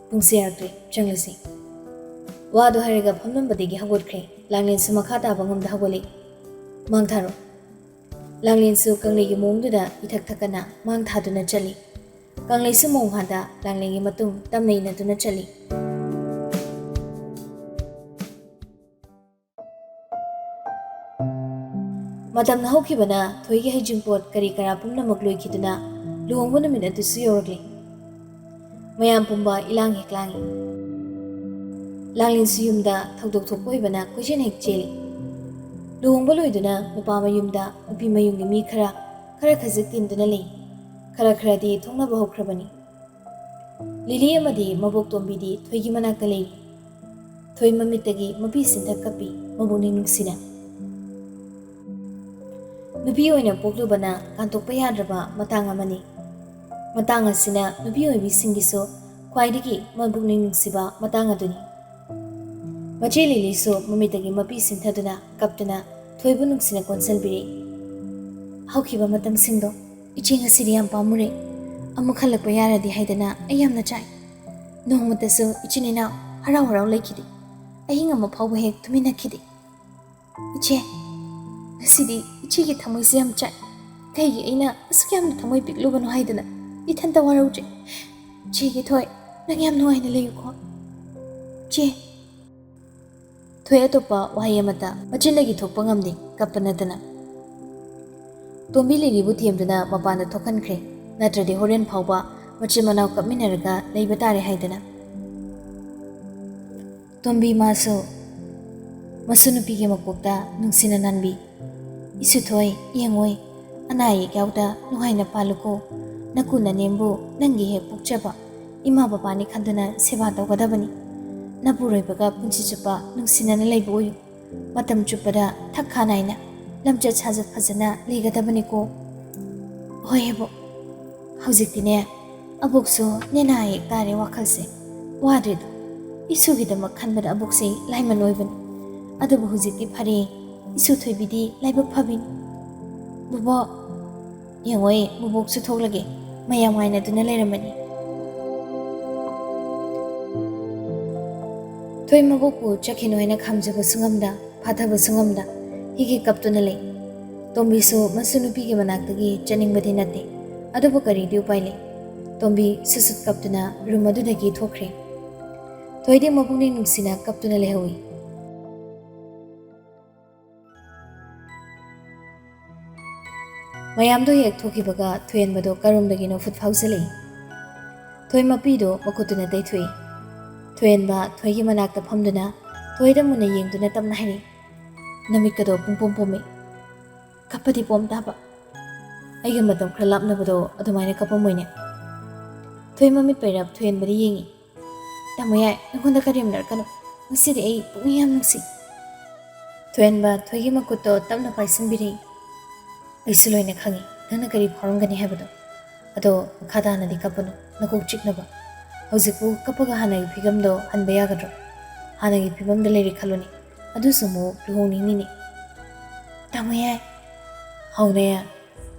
"ꯄꯨꯡꯁꯦ ꯌꯥꯔꯛꯇ꯭ꯔꯦ, ꯆꯪꯂꯁꯤ꯫" ꯋꯥꯗꯨ ꯍꯥꯏꯔꯒ ꯐꯝꯂꯝꯕꯗꯒꯤ ꯍꯧꯒꯠꯈ꯭ꯔꯦ꯫ ꯂꯥꯡꯂꯦꯟꯁꯨ ꯃꯈꯥ ꯇꯥꯕ ꯉꯝꯗ ꯍꯧꯒꯠꯂꯛꯏ꯫ "ꯃꯥꯡ ꯊꯥꯔꯣ꯫" ꯂꯥꯡꯂꯦꯟꯁꯨ ꯀꯪꯂꯩꯒꯤ ꯃꯑꯣꯡꯗꯨꯗ ꯏꯊꯛ ꯊꯛꯀꯠꯅ ꯃꯥꯡ ꯊꯥꯗꯨꯅ ꯆꯠꯂꯤ꯫ ꯀꯪꯂꯩꯁꯨ ꯃꯣꯡꯍꯥꯗ ꯂꯥꯡꯂꯦꯟꯒꯤ ꯃꯇꯨꯡ ꯇꯝꯅ ꯏꯟꯅꯗꯨꯅ ꯆꯠꯂꯤ꯫ ꯃꯇꯝꯅ ꯍꯧꯈꯤꯕꯅ ꯊꯣꯏꯒꯤ ꯍꯩꯖꯤꯡꯄꯣꯠ ꯀꯔꯤ ꯀꯔꯥ ꯄꯨꯝꯅꯃꯛ ꯂꯣꯏꯈꯤꯗꯨꯅ ꯂꯨꯍꯣꯡꯕ ꯅꯨꯃꯤꯠ ꯑꯗꯨꯁꯨ ꯌꯧꯔꯛꯂꯤ꯫ ꯃꯌꯥꯝ ꯄꯨꯝꯕ ꯏꯂꯥꯡ ꯍꯦꯛ ꯂꯥꯡꯏ꯫ ꯂꯥꯡꯂꯦꯟꯁꯨ ꯌꯨꯝꯗ ꯊꯧꯗꯣꯛ ꯊꯣꯛꯄ ꯑꯣꯏꯕꯅ ꯀꯣꯏꯆꯦꯟ ꯍꯦꯛ ꯆꯦꯜꯂꯤ꯫ ꯂꯨꯍꯣꯡꯕ ꯂꯣꯏꯗꯨꯅ ꯅꯨꯄꯥ ꯃꯌꯨꯝꯗ ꯅꯨꯄꯤ ꯃꯌꯨꯝꯒꯤ ꯃꯤ ꯈꯔ, ꯈꯔ ꯈꯖꯤꯛ ꯇꯤꯟꯗꯨꯅ ꯂꯩ꯫ ꯈꯔ ꯈꯔꯗꯤ ꯊꯣꯛꯅꯕ ꯍꯧꯈ꯭ꯔꯕꯅꯤ꯫ ꯂꯤꯂꯤ ꯑꯃꯗꯤ ꯃꯕꯣꯛꯇꯣꯝꯕꯤꯗꯤ ꯊꯣꯏꯒꯤ ꯃꯅꯥꯛꯇ ꯂꯩꯔꯤ꯫ ꯊꯣꯏ ꯃꯃꯤꯠꯇꯒꯤ ꯃꯄꯤ ꯁꯤꯟꯊ ꯀꯞꯄꯤ, ꯃꯕꯨꯛꯅꯤꯡ ꯅꯨꯡꯁꯤꯅ꯫ ꯅꯨꯄꯤ ꯑꯣꯏꯅ ꯄꯣꯛꯂꯨꯕꯅ ꯀꯥꯟꯊꯣꯛꯄ ꯌꯥꯗ꯭ꯔꯕ ꯃꯇꯥꯡ ꯑꯃꯅꯤ꯫ ꯃꯇꯥꯡ ꯑꯁꯤꯅ ꯅꯨꯄꯤ ꯑꯣꯏꯕꯤꯁꯤꯡꯒꯤꯁꯨ ꯈ꯭ꯋꯥꯏꯗꯒꯤ ꯃꯕꯨꯛꯅꯤꯡ ꯅꯨꯡꯁꯤꯕ ꯃꯇꯥꯡ ꯑꯗꯨꯅꯤ꯫ ꯃꯆꯦ ꯂꯤꯂꯤꯁꯨ ꯃꯃꯤꯠꯇꯒꯤ ꯃꯄꯤ ꯁꯤꯟꯊꯗꯨꯅ ꯀꯞꯇꯨꯅ ꯊꯣꯏꯕꯨ ꯅꯨꯡꯁꯤꯅ ꯀꯣꯟꯁꯤꯟꯕꯤꯔꯤ꯫ "ꯍꯧꯈꯤꯕ ꯃꯇꯝꯁꯤꯡꯗꯣ ꯏꯆꯦ ꯉꯁꯤꯗꯤ ꯌꯥꯝ ꯄꯥꯝꯃꯨꯔꯦ꯫ ꯑꯃꯨꯛ ꯍꯜꯂꯛꯄ ꯌꯥꯔꯗꯤ ꯍꯥꯏꯗꯅ ꯑꯩ ꯌꯥꯝꯅ ꯆꯥꯛꯏ꯫ ꯅꯣꯡꯃꯇꯁꯨ ꯏꯆꯤꯟ ꯏꯅꯥꯎ ꯍꯔꯥꯎ ꯍꯔꯥꯎ ꯂꯩꯈꯤꯗꯦ꯫ ꯑꯍꯤꯡ ꯑꯃ ꯐꯥꯎꯕ ꯍꯦꯛ ꯇꯨꯃꯤꯟꯅꯈꯤꯗꯦ꯫ ꯏꯆꯦ, ꯉꯁꯤꯗꯤ ꯏꯆꯦꯒꯤ ꯊꯃꯣꯏꯁꯦ ꯌꯥꯝ ꯆꯥꯛꯏ꯫ ꯀꯩꯒꯤ ꯑꯩꯅ ꯑꯁꯨꯛ ꯌꯥꯝꯅ ꯊꯃꯣꯏ ꯄꯤꯛꯂꯨꯕꯅꯣ ꯍꯥꯏꯗꯅ ꯏꯊꯟꯇ ꯋꯥꯔꯧꯖꯩ꯫ ꯆꯦꯒꯤ ꯊꯣꯏ, ꯅꯪ ꯌꯥꯝ ꯅꯨꯡꯉꯥꯏꯅ ꯂꯩꯌꯨꯀꯣ꯫ ꯆꯦ꯫ ꯊꯣꯏ ꯑꯇꯣꯞꯄ ꯋꯥꯍꯩ ꯑꯃꯠꯇ ꯃꯆꯤꯟꯗꯒꯤ ꯊꯣꯛꯄ ꯉꯝꯗꯦ, ꯀꯞꯄ ꯅꯠꯇꯅ꯫ ꯇꯣꯝꯕꯤ ꯂꯤꯂꯤꯕꯨ ꯊꯦꯝꯗꯨꯅ ꯃꯄꯥꯟꯗ ꯊꯣꯛꯍꯟꯈ꯭ꯔꯦ, ꯅꯠꯇ꯭ꯔꯗꯤ ꯍꯣꯔꯦꯟ ꯐꯥꯎꯕ ꯃꯆꯤꯟ ꯃꯅꯥꯎ ꯀꯞꯃꯤꯟꯅꯔꯒ ꯂꯩꯕ ꯇꯥꯔꯦ ꯍꯥꯏꯗꯅ꯫ ꯇꯣꯝꯕꯤ ꯃꯥꯁꯨ ꯃꯁꯨ ꯅꯨꯄꯤꯒꯤ ꯃꯀꯣꯛꯇ ꯅꯨꯡꯁꯤꯅ ꯅꯥꯟꯕꯤ꯫ "ꯏꯁꯨ ꯊꯣꯏ, ꯌꯦꯡꯉꯣꯏ, ꯑꯅꯥ ꯑꯌꯦꯛ ꯌꯥꯎꯗ ꯅꯨꯡꯉꯥꯏꯅ ꯄꯥꯜꯂꯨꯀꯣ꯫ ꯅꯀꯨ ꯅꯅꯦꯝꯕꯨ ꯅꯪꯒꯤ ꯍꯦꯛ ꯄꯣꯛꯆꯕ ꯏꯃꯥ ꯕꯕꯥꯅꯤ ꯈꯟꯗꯨꯅ ꯁꯦꯕꯥ ꯇꯧꯒꯗꯕꯅꯤ꯫ ꯅꯄꯨꯔꯣꯏꯕꯒ ꯄꯨꯟꯁꯤ ꯆꯨꯞꯄ ꯅꯨꯡꯁꯤꯅꯅ ꯂꯩꯕ ꯑꯣꯏꯌꯨ꯫ ꯃꯇꯝ ꯆꯨꯞꯄꯗ ꯊꯛ ꯈꯥ ꯅꯥꯏꯅ ꯂꯝꯆꯠ ꯁꯥꯖꯠ ꯐꯖꯅ ꯂꯩꯒꯗꯕꯅꯤꯀꯣ꯫" "ꯍꯣꯏ ꯑꯕꯣꯛ꯫ ꯍꯧꯖꯤꯛꯇꯤꯅꯦ ꯑꯕꯣꯛꯁꯨ ꯅꯦꯅꯥ ꯌꯦꯛ ꯇꯥꯔꯦ ꯋꯥꯈꯜꯁꯦ꯫ ꯋꯥꯗ꯭ꯔꯦꯗꯣ꯫ ꯏꯁꯨꯒꯤꯗꯃꯛ ꯈꯟꯕꯗ ꯑꯕꯣꯛꯁꯦ ꯂꯥꯏꯃꯟ ꯑꯣꯏꯕꯅꯤ꯫ ꯑꯗꯨꯕꯨ ꯍꯧꯖꯤꯛꯇꯤ ꯐꯔꯦ꯫ ꯏꯁꯨ ꯊꯣꯏꯕꯤꯗꯤ ꯂꯥꯏꯕꯛ ꯐꯕꯤꯅꯤ꯫" "ꯕꯣꯕꯣꯛ, ꯌꯦꯡꯉꯣꯏ, ꯕꯣꯕꯣꯛꯁꯨ ꯊꯣꯛꯂꯒꯦ꯫ ꯃꯌꯥꯝ ꯉꯥꯏꯅꯗꯨꯅ ꯂꯩꯔꯝꯃꯅꯤ꯫" ꯊꯣꯏ ꯃꯕꯣꯛꯄꯨ ꯆꯠꯈꯤꯅꯨ ꯍꯥꯏꯅ ꯈꯥꯝꯖꯕꯁꯨ ꯉꯝꯗ, ꯐꯥꯊꯕꯁꯨ ꯉꯝꯗ, ꯍꯤꯒꯤ ꯀꯞꯇꯨꯅ ꯂꯩ꯫ ꯇꯣꯝꯕꯤꯁꯨ ꯃꯁꯨ ꯅꯨꯄꯤꯒꯤ ꯃꯅꯥꯛꯇꯒꯤ ꯆꯠꯅꯤꯡꯕꯗꯤ ꯅꯠꯇꯦ, ꯑꯗꯨꯕꯨ ꯀꯔꯤꯗꯤ ꯎꯄꯥꯏ ꯂꯩ? ꯇꯣꯝꯕꯤ ꯁꯨꯠ ꯁꯨꯠ ꯀꯞꯇꯨꯅ ꯔꯨꯝ ꯑꯗꯨꯗꯒꯤ ꯊꯣꯛꯈ꯭ꯔꯦ꯫ ꯊꯣꯏꯗꯤ ꯃꯄꯨꯛꯅꯤꯡ ꯅꯨꯡꯁꯤꯅ ꯀꯞꯇꯨꯅ ꯂꯩꯍꯧꯏ꯫ ꯃꯌꯥꯝꯗꯣ ꯍꯦꯛ ꯊꯣꯛꯈꯤꯕꯒ ꯊꯣꯏꯍꯦꯟꯕꯗꯣ ꯀꯔꯣꯝꯗꯒꯤꯅꯣ ꯐꯨꯠ ꯐꯥꯎꯖꯤꯜꯂꯛꯏ꯫ ꯊꯣꯏ ꯃꯄꯤꯗꯣ ꯃꯈꯨꯠꯇꯨꯅ ꯇꯩꯊꯣꯛꯏ꯫ ꯊꯣꯏꯍꯦꯟꯕ ꯊꯣꯏꯒꯤ ꯃꯅꯥꯛꯇ ꯐꯝꯗꯨꯅ ꯊꯣꯏꯗ ꯃꯨꯟꯅ ꯌꯦꯡꯗꯨꯅ ꯇꯞꯅ ꯍꯥꯏꯔꯛꯏ, "ꯅꯃꯤꯠꯀꯗꯣ ꯄꯨꯡꯄꯣꯝ ꯄꯣꯝꯃꯤ꯫ ꯀꯞꯄꯗꯤ ꯄꯣꯝ ꯇꯥꯕ꯫ ꯑꯩꯒ ꯃꯇꯝ ꯈꯔ ꯂꯥꯞꯅꯕꯗꯣ ꯑꯗꯨꯃꯥꯏꯅ ꯀꯞꯄꯝꯃꯣꯏꯅꯦ꯫" ꯊꯣꯏ ꯃꯃꯤꯠ ꯄꯩꯔꯞ ꯊꯣꯏꯍꯦꯟꯕꯗ ꯌꯦꯡꯉꯤ꯫ "ꯇꯥꯃꯣ ꯌꯥꯏ, ꯑꯩꯉꯣꯟꯗ ꯀꯔꯦꯝꯅꯔꯛꯀꯅꯨ꯫ ꯉꯁꯤꯗꯤ ꯑꯩ ꯄꯨꯛꯅꯤꯡ ꯌꯥꯝ ꯅꯨꯡꯁꯤ꯫ ꯊꯣꯏꯍꯟꯕ ꯊꯣꯏꯒꯤ ꯃꯈꯨꯠꯇꯣ ꯇꯞꯅ ꯄꯥꯏꯁꯤꯟꯕꯤꯔꯛꯏ꯫ ꯑꯩꯁꯨ ꯂꯣꯏꯅ ꯈꯪꯏ ꯅꯪꯅ ꯀꯔꯤ ꯐꯥꯎꯔꯝꯒꯅꯤ ꯍꯥꯏꯕꯗꯣ꯫ ꯑꯗꯣ ꯃꯈꯥ ꯇꯥꯅꯗꯤ ꯀꯞꯄꯅꯨ, ꯅꯀꯣꯛ ꯆꯤꯛꯅꯕ꯫ ꯍꯧꯖꯤꯛꯄꯨ ꯀꯞꯄꯒ ꯍꯥꯟꯅꯒꯤ ꯐꯤꯕꯝꯗꯣ ꯍꯟꯕ ꯌꯥꯒꯗ꯭ꯔꯣ? ꯍꯥꯟꯅꯒꯤ ꯐꯤꯕꯝꯗ ꯂꯩꯔꯦ ꯈꯜꯂꯨꯅꯦ, ꯑꯗꯨꯁꯨ ꯑꯃꯨꯛ ꯂꯨꯍꯣꯡꯅꯤꯡꯅꯤꯅꯦ꯫ ꯇꯥꯃꯣ ꯌꯥꯏ꯫ ꯍꯧꯅ ꯌꯥꯏ꯫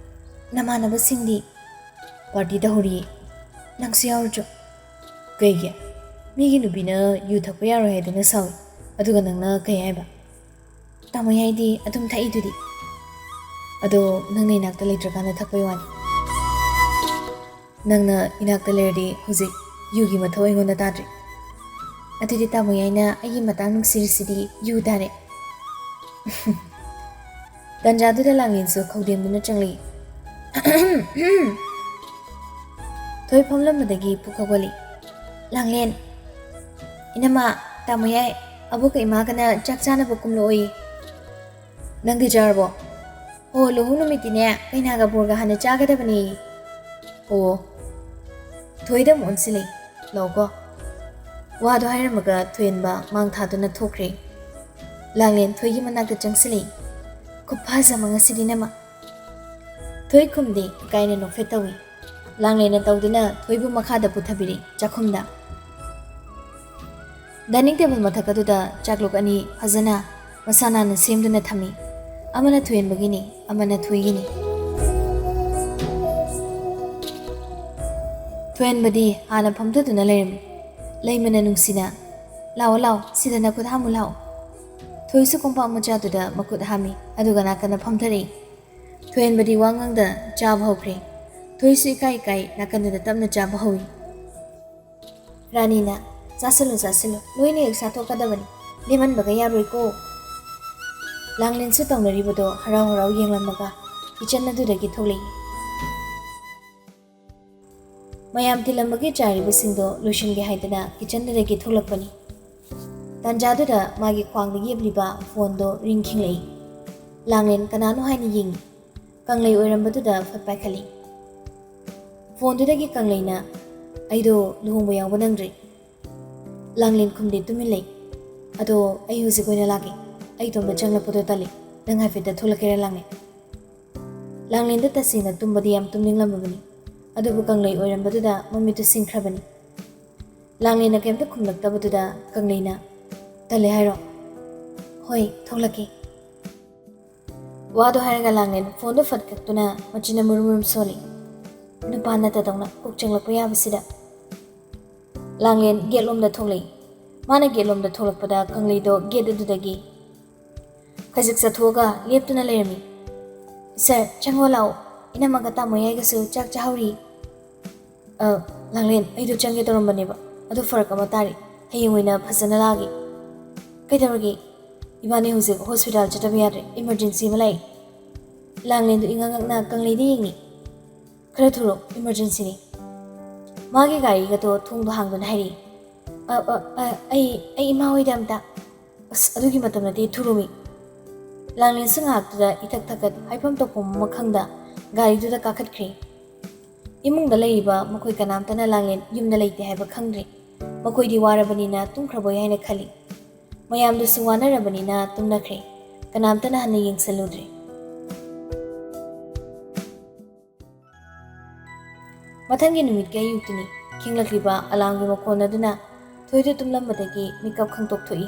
ꯅꯃꯥꯟꯅꯕꯁꯤꯡꯗꯤ ꯄꯥꯔꯇꯤ ꯇꯧꯍꯧꯔꯤꯌꯦ, ꯅꯪꯁꯨ ꯌꯥꯎꯔꯨꯆꯣ꯫ ꯀꯩꯒꯤ? ꯃꯤꯒꯤ ꯅꯨꯄꯤꯅ ꯌꯨ ꯊꯛꯄ ꯌꯥꯔꯣꯏ ꯍꯥꯏꯗꯅ ꯁꯥꯎꯏ, ꯑꯗꯨꯒ ꯅꯪꯅ ꯀꯩ ꯍꯥꯏꯕ? ꯇꯥꯃꯣ ꯌꯥꯏꯗꯤ ꯑꯗꯨꯝ ꯊꯛꯏꯗꯨꯗꯤ꯫ ꯑꯗꯣ ꯅꯪꯅ ꯏꯅꯥꯛꯇ ꯂꯩꯇ꯭ꯔꯀꯥꯟꯗ ꯊꯛꯄꯩ ꯋꯥꯅꯤ꯫ ꯅꯪꯅ ꯏꯅꯥꯛꯇ ꯂꯩꯔꯗꯤ ꯍꯧꯖꯤꯛ ꯌꯨꯒꯤ ꯃꯊꯧ ꯑꯩꯉꯣꯟꯗ ꯇꯥꯗ꯭ꯔꯦ꯫ ꯑꯗꯨꯗꯤ ꯇꯥꯃꯣ ꯌꯥꯏꯅ ꯑꯩꯒꯤ ꯃꯇꯥꯡ ꯅꯨꯡꯁꯤꯔꯤꯁꯤꯗꯤ ꯌꯨ ꯇꯥꯔꯦ꯫ ꯇꯟꯖꯥꯗꯨꯗ ꯂꯥꯡꯂꯦꯟꯁꯨ ꯈꯧꯗꯦꯝꯗꯨꯅ ꯆꯪꯂꯛꯏ꯫ ꯊꯣꯏ ꯐꯝꯂꯝꯕꯗꯒꯤ ꯄꯨꯛ ꯍꯧꯒꯠꯂꯤ꯫ ꯂꯥꯡꯂꯦꯟ, ꯏꯅꯝꯃ, ꯇꯥꯃꯣ ꯌꯥꯏ, ꯑꯕꯣꯛꯀ ꯏꯃꯥꯒꯅ ꯆꯥꯛ ꯆꯥꯅꯕ ꯀꯨꯝꯂꯛꯑꯣꯌꯦ꯫ ꯅꯪꯗꯤ ꯆꯥꯔꯕꯣ? ꯑꯣ, ꯂꯨꯍꯣꯡ ꯅꯨꯃꯤꯠꯇꯤꯅꯦ ꯀꯩꯅꯥꯒ ꯕꯣꯔꯒ ꯍꯥꯟꯅ ꯆꯥꯒꯗꯕꯅꯦ꯫ ꯑꯣ꯫ ꯊꯣꯏꯗ ꯑꯃꯨꯛ ꯑꯣꯟꯁꯤꯜꯂꯤ꯫ ꯂꯥꯛꯑꯣꯀꯣ꯫ ꯋꯥꯗꯣ ꯍꯥꯏꯔꯝꯃꯒ ꯊꯣꯏꯍꯟꯕ ꯃꯥꯡ ꯊꯥꯗꯨꯅ ꯊꯣꯛꯈ꯭ꯔꯦ꯫ ꯂꯥꯡꯂꯦꯟ ꯊꯣꯏꯒꯤ ꯃꯅꯥꯛꯇ ꯆꯪꯁꯤꯜꯂꯤ꯫ ꯈꯨꯐꯖ ꯑꯃ ꯉꯁꯤꯗꯤ ꯅꯃ꯫ ꯊꯣꯏ ꯈꯨꯝꯗꯦ, ꯏꯀꯥꯏꯅ ꯅꯣꯛꯐꯦꯠ ꯇꯧꯏ꯫ ꯂꯥꯡꯂꯦꯟꯅ ꯇꯧꯗꯨꯅ ꯊꯣꯏꯕꯨ ꯃꯈꯥꯗ ꯄꯨꯊꯕꯤꯔꯤ, ꯆꯥꯛꯈꯨꯝꯗ꯫ ꯗꯥꯏꯅꯤꯡ ꯇꯦꯕꯜ ꯃꯊꯛ ꯑꯗꯨꯗ ꯆꯥꯛꯂꯨꯛ ꯑꯅꯤ ꯐꯖꯅ ꯃꯁꯥ ꯅꯥꯟꯅ ꯁꯦꯝꯗꯨꯅ ꯊꯝꯃꯤ꯫ ꯑꯃꯅ ꯊꯣꯏꯍꯟꯕꯒꯤꯅꯤ, ꯑꯃꯅ ꯊꯣꯏꯒꯤꯅꯤ꯫ ꯊꯣꯏꯍꯟꯕꯗꯤ ꯍꯥꯟꯅ ꯐꯝꯊꯗꯨꯅ ꯂꯩꯔꯝꯃꯤ꯫ ꯂꯩꯃꯅ ꯅꯨꯡꯁꯤꯅ, "ꯂꯥꯛꯑꯣ, ꯂꯥꯛꯑꯣ, ꯁꯤꯗ ꯅꯈꯨꯠ ꯍꯥꯝꯃꯨ ꯂꯥꯛꯑꯣ꯫" ꯊꯣꯏꯁꯨ ꯀꯣꯝꯄꯥꯛ ꯃꯆꯥꯗꯨꯗ ꯃꯈꯨꯠ ꯍꯥꯝꯃꯤ, ꯑꯗꯨꯒ ꯅꯥꯀꯟꯗ ꯐꯝꯊꯔꯛꯏ꯫ ꯊꯣꯏꯍꯟꯕꯗꯤ ꯋꯥ ꯉꯥꯡꯗ ꯆꯥꯕ ꯍꯧꯈ꯭ꯔꯦ꯫ ꯊꯣꯏꯁꯨ ꯏꯀꯥꯏ ꯏꯀꯥꯏ ꯅꯥꯀꯟꯗꯨꯗ ꯇꯞꯅ ꯆꯥꯕ ꯍꯧꯏ꯫ ꯔꯥꯅꯤꯅ, "ꯆꯥꯁꯤꯜꯂꯨ, ꯆꯥꯁꯤꯜꯂꯨ, ꯂꯣꯏꯅ ꯍꯦꯛ ꯆꯥꯊꯣꯛꯀꯗꯕꯅꯤ, ꯂꯦꯝꯍꯟꯕꯒ ꯌꯥꯔꯣꯏꯀꯣ꯫" ꯂꯥꯡꯂꯦꯟꯁꯨ ꯇꯧꯅꯔꯤꯕꯗꯣ ꯍꯔꯥꯎ ꯍꯔꯥꯎ ꯌꯦꯡꯂꯝꯃꯒ ꯀꯤꯆꯟ ꯑꯗꯨꯗꯒꯤ ꯊꯣꯛꯂꯛꯏ꯫ ꯃꯌꯥꯝ ꯇꯤꯜꯂꯝꯕꯒꯤ ꯆꯥꯔꯤꯕꯁꯤꯡꯗꯣ ꯂꯣꯏꯁꯤꯟꯒꯦ ꯍꯥꯏꯗꯅ ꯀꯤꯆꯟꯗꯨꯗꯒꯤ ꯊꯣꯛꯂꯛꯄꯅꯤ꯫ ꯇꯥꯟꯖꯥꯗꯨꯗ ꯃꯥꯒꯤ ꯈ꯭ꯋꯥꯡꯗ ꯌꯦꯞꯂꯤꯕ ꯐꯣꯟꯗꯣ ꯔꯤꯡ ꯈꯤꯡꯂꯛꯏ꯫ ꯂꯥꯡꯂꯦꯟ ꯀꯅꯥꯅꯣ ꯍꯥꯏꯅ ꯌꯦꯡꯏ꯫ ꯀꯪꯂꯩ ꯑꯣꯏꯔꯝꯕꯗꯨꯗ ꯐꯠ ꯄꯥꯏꯈꯠꯂꯤ꯫ ꯐꯣꯟꯗꯨꯗꯒꯤ ꯀꯪꯂꯩꯅ, "ꯑꯩꯗꯣ ꯂꯨꯍꯣꯡꯕ ꯌꯥꯎꯕ ꯅꯪꯗ꯭ꯔꯦ꯫" ꯂꯥꯡꯂꯦꯟ ꯈꯨꯝꯗꯦ, ꯇꯨꯃꯤꯟ ꯂꯩ꯫ "ꯑꯗꯣ ꯑꯩ ꯍꯧꯖꯤꯛ ꯑꯣꯏꯅ ꯂꯥꯛꯀꯦ꯫ ꯑꯩ ꯏꯇꯣꯝꯇ ꯆꯪꯂꯛꯄꯗꯣ ꯇꯜꯂꯤ꯫ ꯅꯪ ꯍꯥꯏꯐꯦꯠꯇ ꯊꯣꯛꯂꯛꯀꯦꯔꯥ, ꯂꯥꯡꯂꯦꯟ?" ꯂꯥꯡꯂꯦꯟꯗꯣ ꯇꯁꯦꯡꯅ ꯇꯨꯝꯕꯗꯤ ꯌꯥꯝ ꯇꯨꯝꯅꯤꯡꯂꯝꯃꯕꯅꯤ, ꯑꯗꯨꯕꯨ ꯀꯪꯂꯩ ꯑꯣꯏꯔꯝꯕꯗꯨꯗ ꯃꯃꯤꯠꯇꯨ ꯁꯤꯡꯈ꯭ꯔꯕꯅꯤ꯫ ꯂꯥꯡꯂꯦꯟꯅ ꯀꯩꯝꯇ ꯈꯨꯝꯂꯛꯇꯕꯗꯨꯗ ꯀꯪꯂꯩꯅ, "ꯇꯜꯂꯦ ꯍꯥꯏꯔꯣ? ꯍꯣꯏ, ꯊꯣꯛꯂꯛꯀꯦ꯫" ꯋꯥꯗꯣ ꯍꯥꯏꯔꯒ ꯂꯥꯡꯂꯦꯟ ꯐꯣꯟꯗꯣ ꯐꯠ ꯀꯛꯇꯨꯅ ꯃꯆꯤꯟꯅ ꯃꯨꯔꯨꯝ ꯃꯨꯔꯨꯝ ꯁꯣꯜꯂꯤ꯫ ꯅꯨꯄꯥ ꯅꯠꯇꯗꯧꯅ ꯀꯣꯛ ꯆꯪꯂꯛꯄ ꯌꯥꯕꯁꯤꯗ꯫ ꯂꯥꯡꯂꯦꯟ ꯒꯦꯠꯂꯣꯝꯗ ꯊꯣꯛꯂꯛꯏ꯫ ꯃꯥꯅ ꯒꯦꯠꯂꯣꯝꯗ ꯊꯣꯛꯂꯛꯄꯗ ꯀꯪꯂꯩꯗꯣ ꯒꯦꯠ ꯑꯗꯨꯗꯒꯤ ꯈꯖꯤꯛ ꯆꯠꯊꯣꯛꯑꯒ ꯂꯦꯞꯇꯨꯅ ꯂꯩꯔꯝꯃꯤ꯫ "ꯁꯥꯔ, ꯆꯪꯉꯣ ꯂꯥꯛꯑꯣ꯫ ꯏꯅꯝꯃꯒ ꯇꯥꯃꯣ ꯌꯥꯏꯒꯁꯨ ꯆꯥꯛ ꯆꯥꯍꯧꯔꯤ꯫" "ꯑ, ꯂꯥꯡꯂꯦꯟ, ꯑꯩꯗꯣ ꯆꯪꯒꯦ ꯇꯧꯔꯝꯕꯅꯦꯕ꯫ ꯑꯗꯣ ꯐꯔꯛ ꯑꯃ ꯇꯥꯔꯦ꯫ ꯍꯌꯦꯡ ꯑꯣꯏꯅ ꯐꯖꯅ ꯂꯥꯛꯑꯒꯦ꯫" "ꯀꯩꯗꯧꯔꯒꯦ?" "ꯏꯕꯥꯅꯤ ꯍꯧꯖꯤꯛ ꯍꯣꯁꯄꯤꯇꯥꯜ ꯆꯠꯇꯕ ꯌꯥꯗ꯭ꯔꯦ꯫ ꯏꯃꯔꯖꯦꯟꯁꯤ ꯑꯃ ꯂꯥꯛꯏ꯫" ꯂꯥꯡꯂꯦꯟꯗꯨ ꯏꯉꯛ ꯉꯛꯅ ꯀꯪꯂꯩꯗ ꯌꯦꯡꯉꯤ꯫ "ꯈꯔ ꯊꯨꯔꯣ, ꯏꯃꯔꯖꯦꯟꯁꯤꯅꯤ꯫" ꯃꯥꯒꯤ ꯒꯥꯔꯤꯒꯗꯣ ꯊꯣꯡꯗꯣ ꯍꯥꯡꯗꯨꯅ ꯍꯥꯏꯔꯛꯏ꯫ "ꯑ, ꯑ, ꯑ, ꯑꯩ, ꯑꯩ ꯏꯃꯥ ꯍꯣꯏꯗ ꯑꯝꯇ꯫" "ꯑꯁ, ꯑꯗꯨꯒꯤ ꯃꯇꯝ ꯅꯠꯇꯦ, ꯊꯨꯔꯣꯃꯤ꯫" ꯂꯥꯡꯂꯦꯟꯁꯨ ꯉꯥꯏꯍꯥꯛꯇꯨꯗ ꯏꯊꯛ ꯊꯛꯀꯠ ꯍꯥꯏꯐꯝ ꯇꯧꯐꯝ ꯑꯃ ꯈꯪꯗ ꯒꯥꯔꯤꯗꯨꯗ ꯀꯥꯈꯠꯈ꯭ꯔꯦ꯫ ꯏꯃꯨꯡꯗ ꯂꯩꯔꯤꯕ ꯃꯈꯣꯏ ꯀꯅꯥꯝꯇꯅ ꯂꯥꯡꯂꯦꯟ ꯌꯨꯝꯗ ꯂꯩꯇꯦ ꯍꯥꯏꯕ ꯈꯪꯗ꯭ꯔꯦ꯫ ꯃꯈꯣꯏꯗꯤ ꯋꯥꯔꯕꯅꯤꯅ ꯇꯨꯝꯈ꯭ꯔꯕꯣꯏ ꯍꯥꯏꯅ ꯈꯜꯂꯤ꯫ ꯃꯌꯥꯝꯗꯨꯁꯨ ꯋꯥꯅꯔꯕꯅꯤꯅ ꯇꯨꯝꯅꯈ꯭ꯔꯦ꯫ ꯀꯅꯥꯝꯇꯅ ꯍꯟꯅ ꯌꯦꯡꯁꯤꯜꯂꯨꯗ꯭ꯔꯦ꯫ ꯃꯊꯪꯒꯤ ꯅꯨꯃꯤꯠꯀꯤ ꯑꯌꯨꯛꯇꯨꯅꯤ꯫ ꯈꯤꯡꯂꯛꯂꯤꯕ ꯑꯂꯥꯝꯒꯤ ꯃꯈꯣꯟ ꯑꯗꯨꯅ ꯊꯣꯏꯗꯨ ꯇꯨꯝꯂꯝꯕꯗꯒꯤ ꯃꯤꯀꯞ ꯈꯪꯇꯣꯛ ꯊꯣꯛꯏ꯫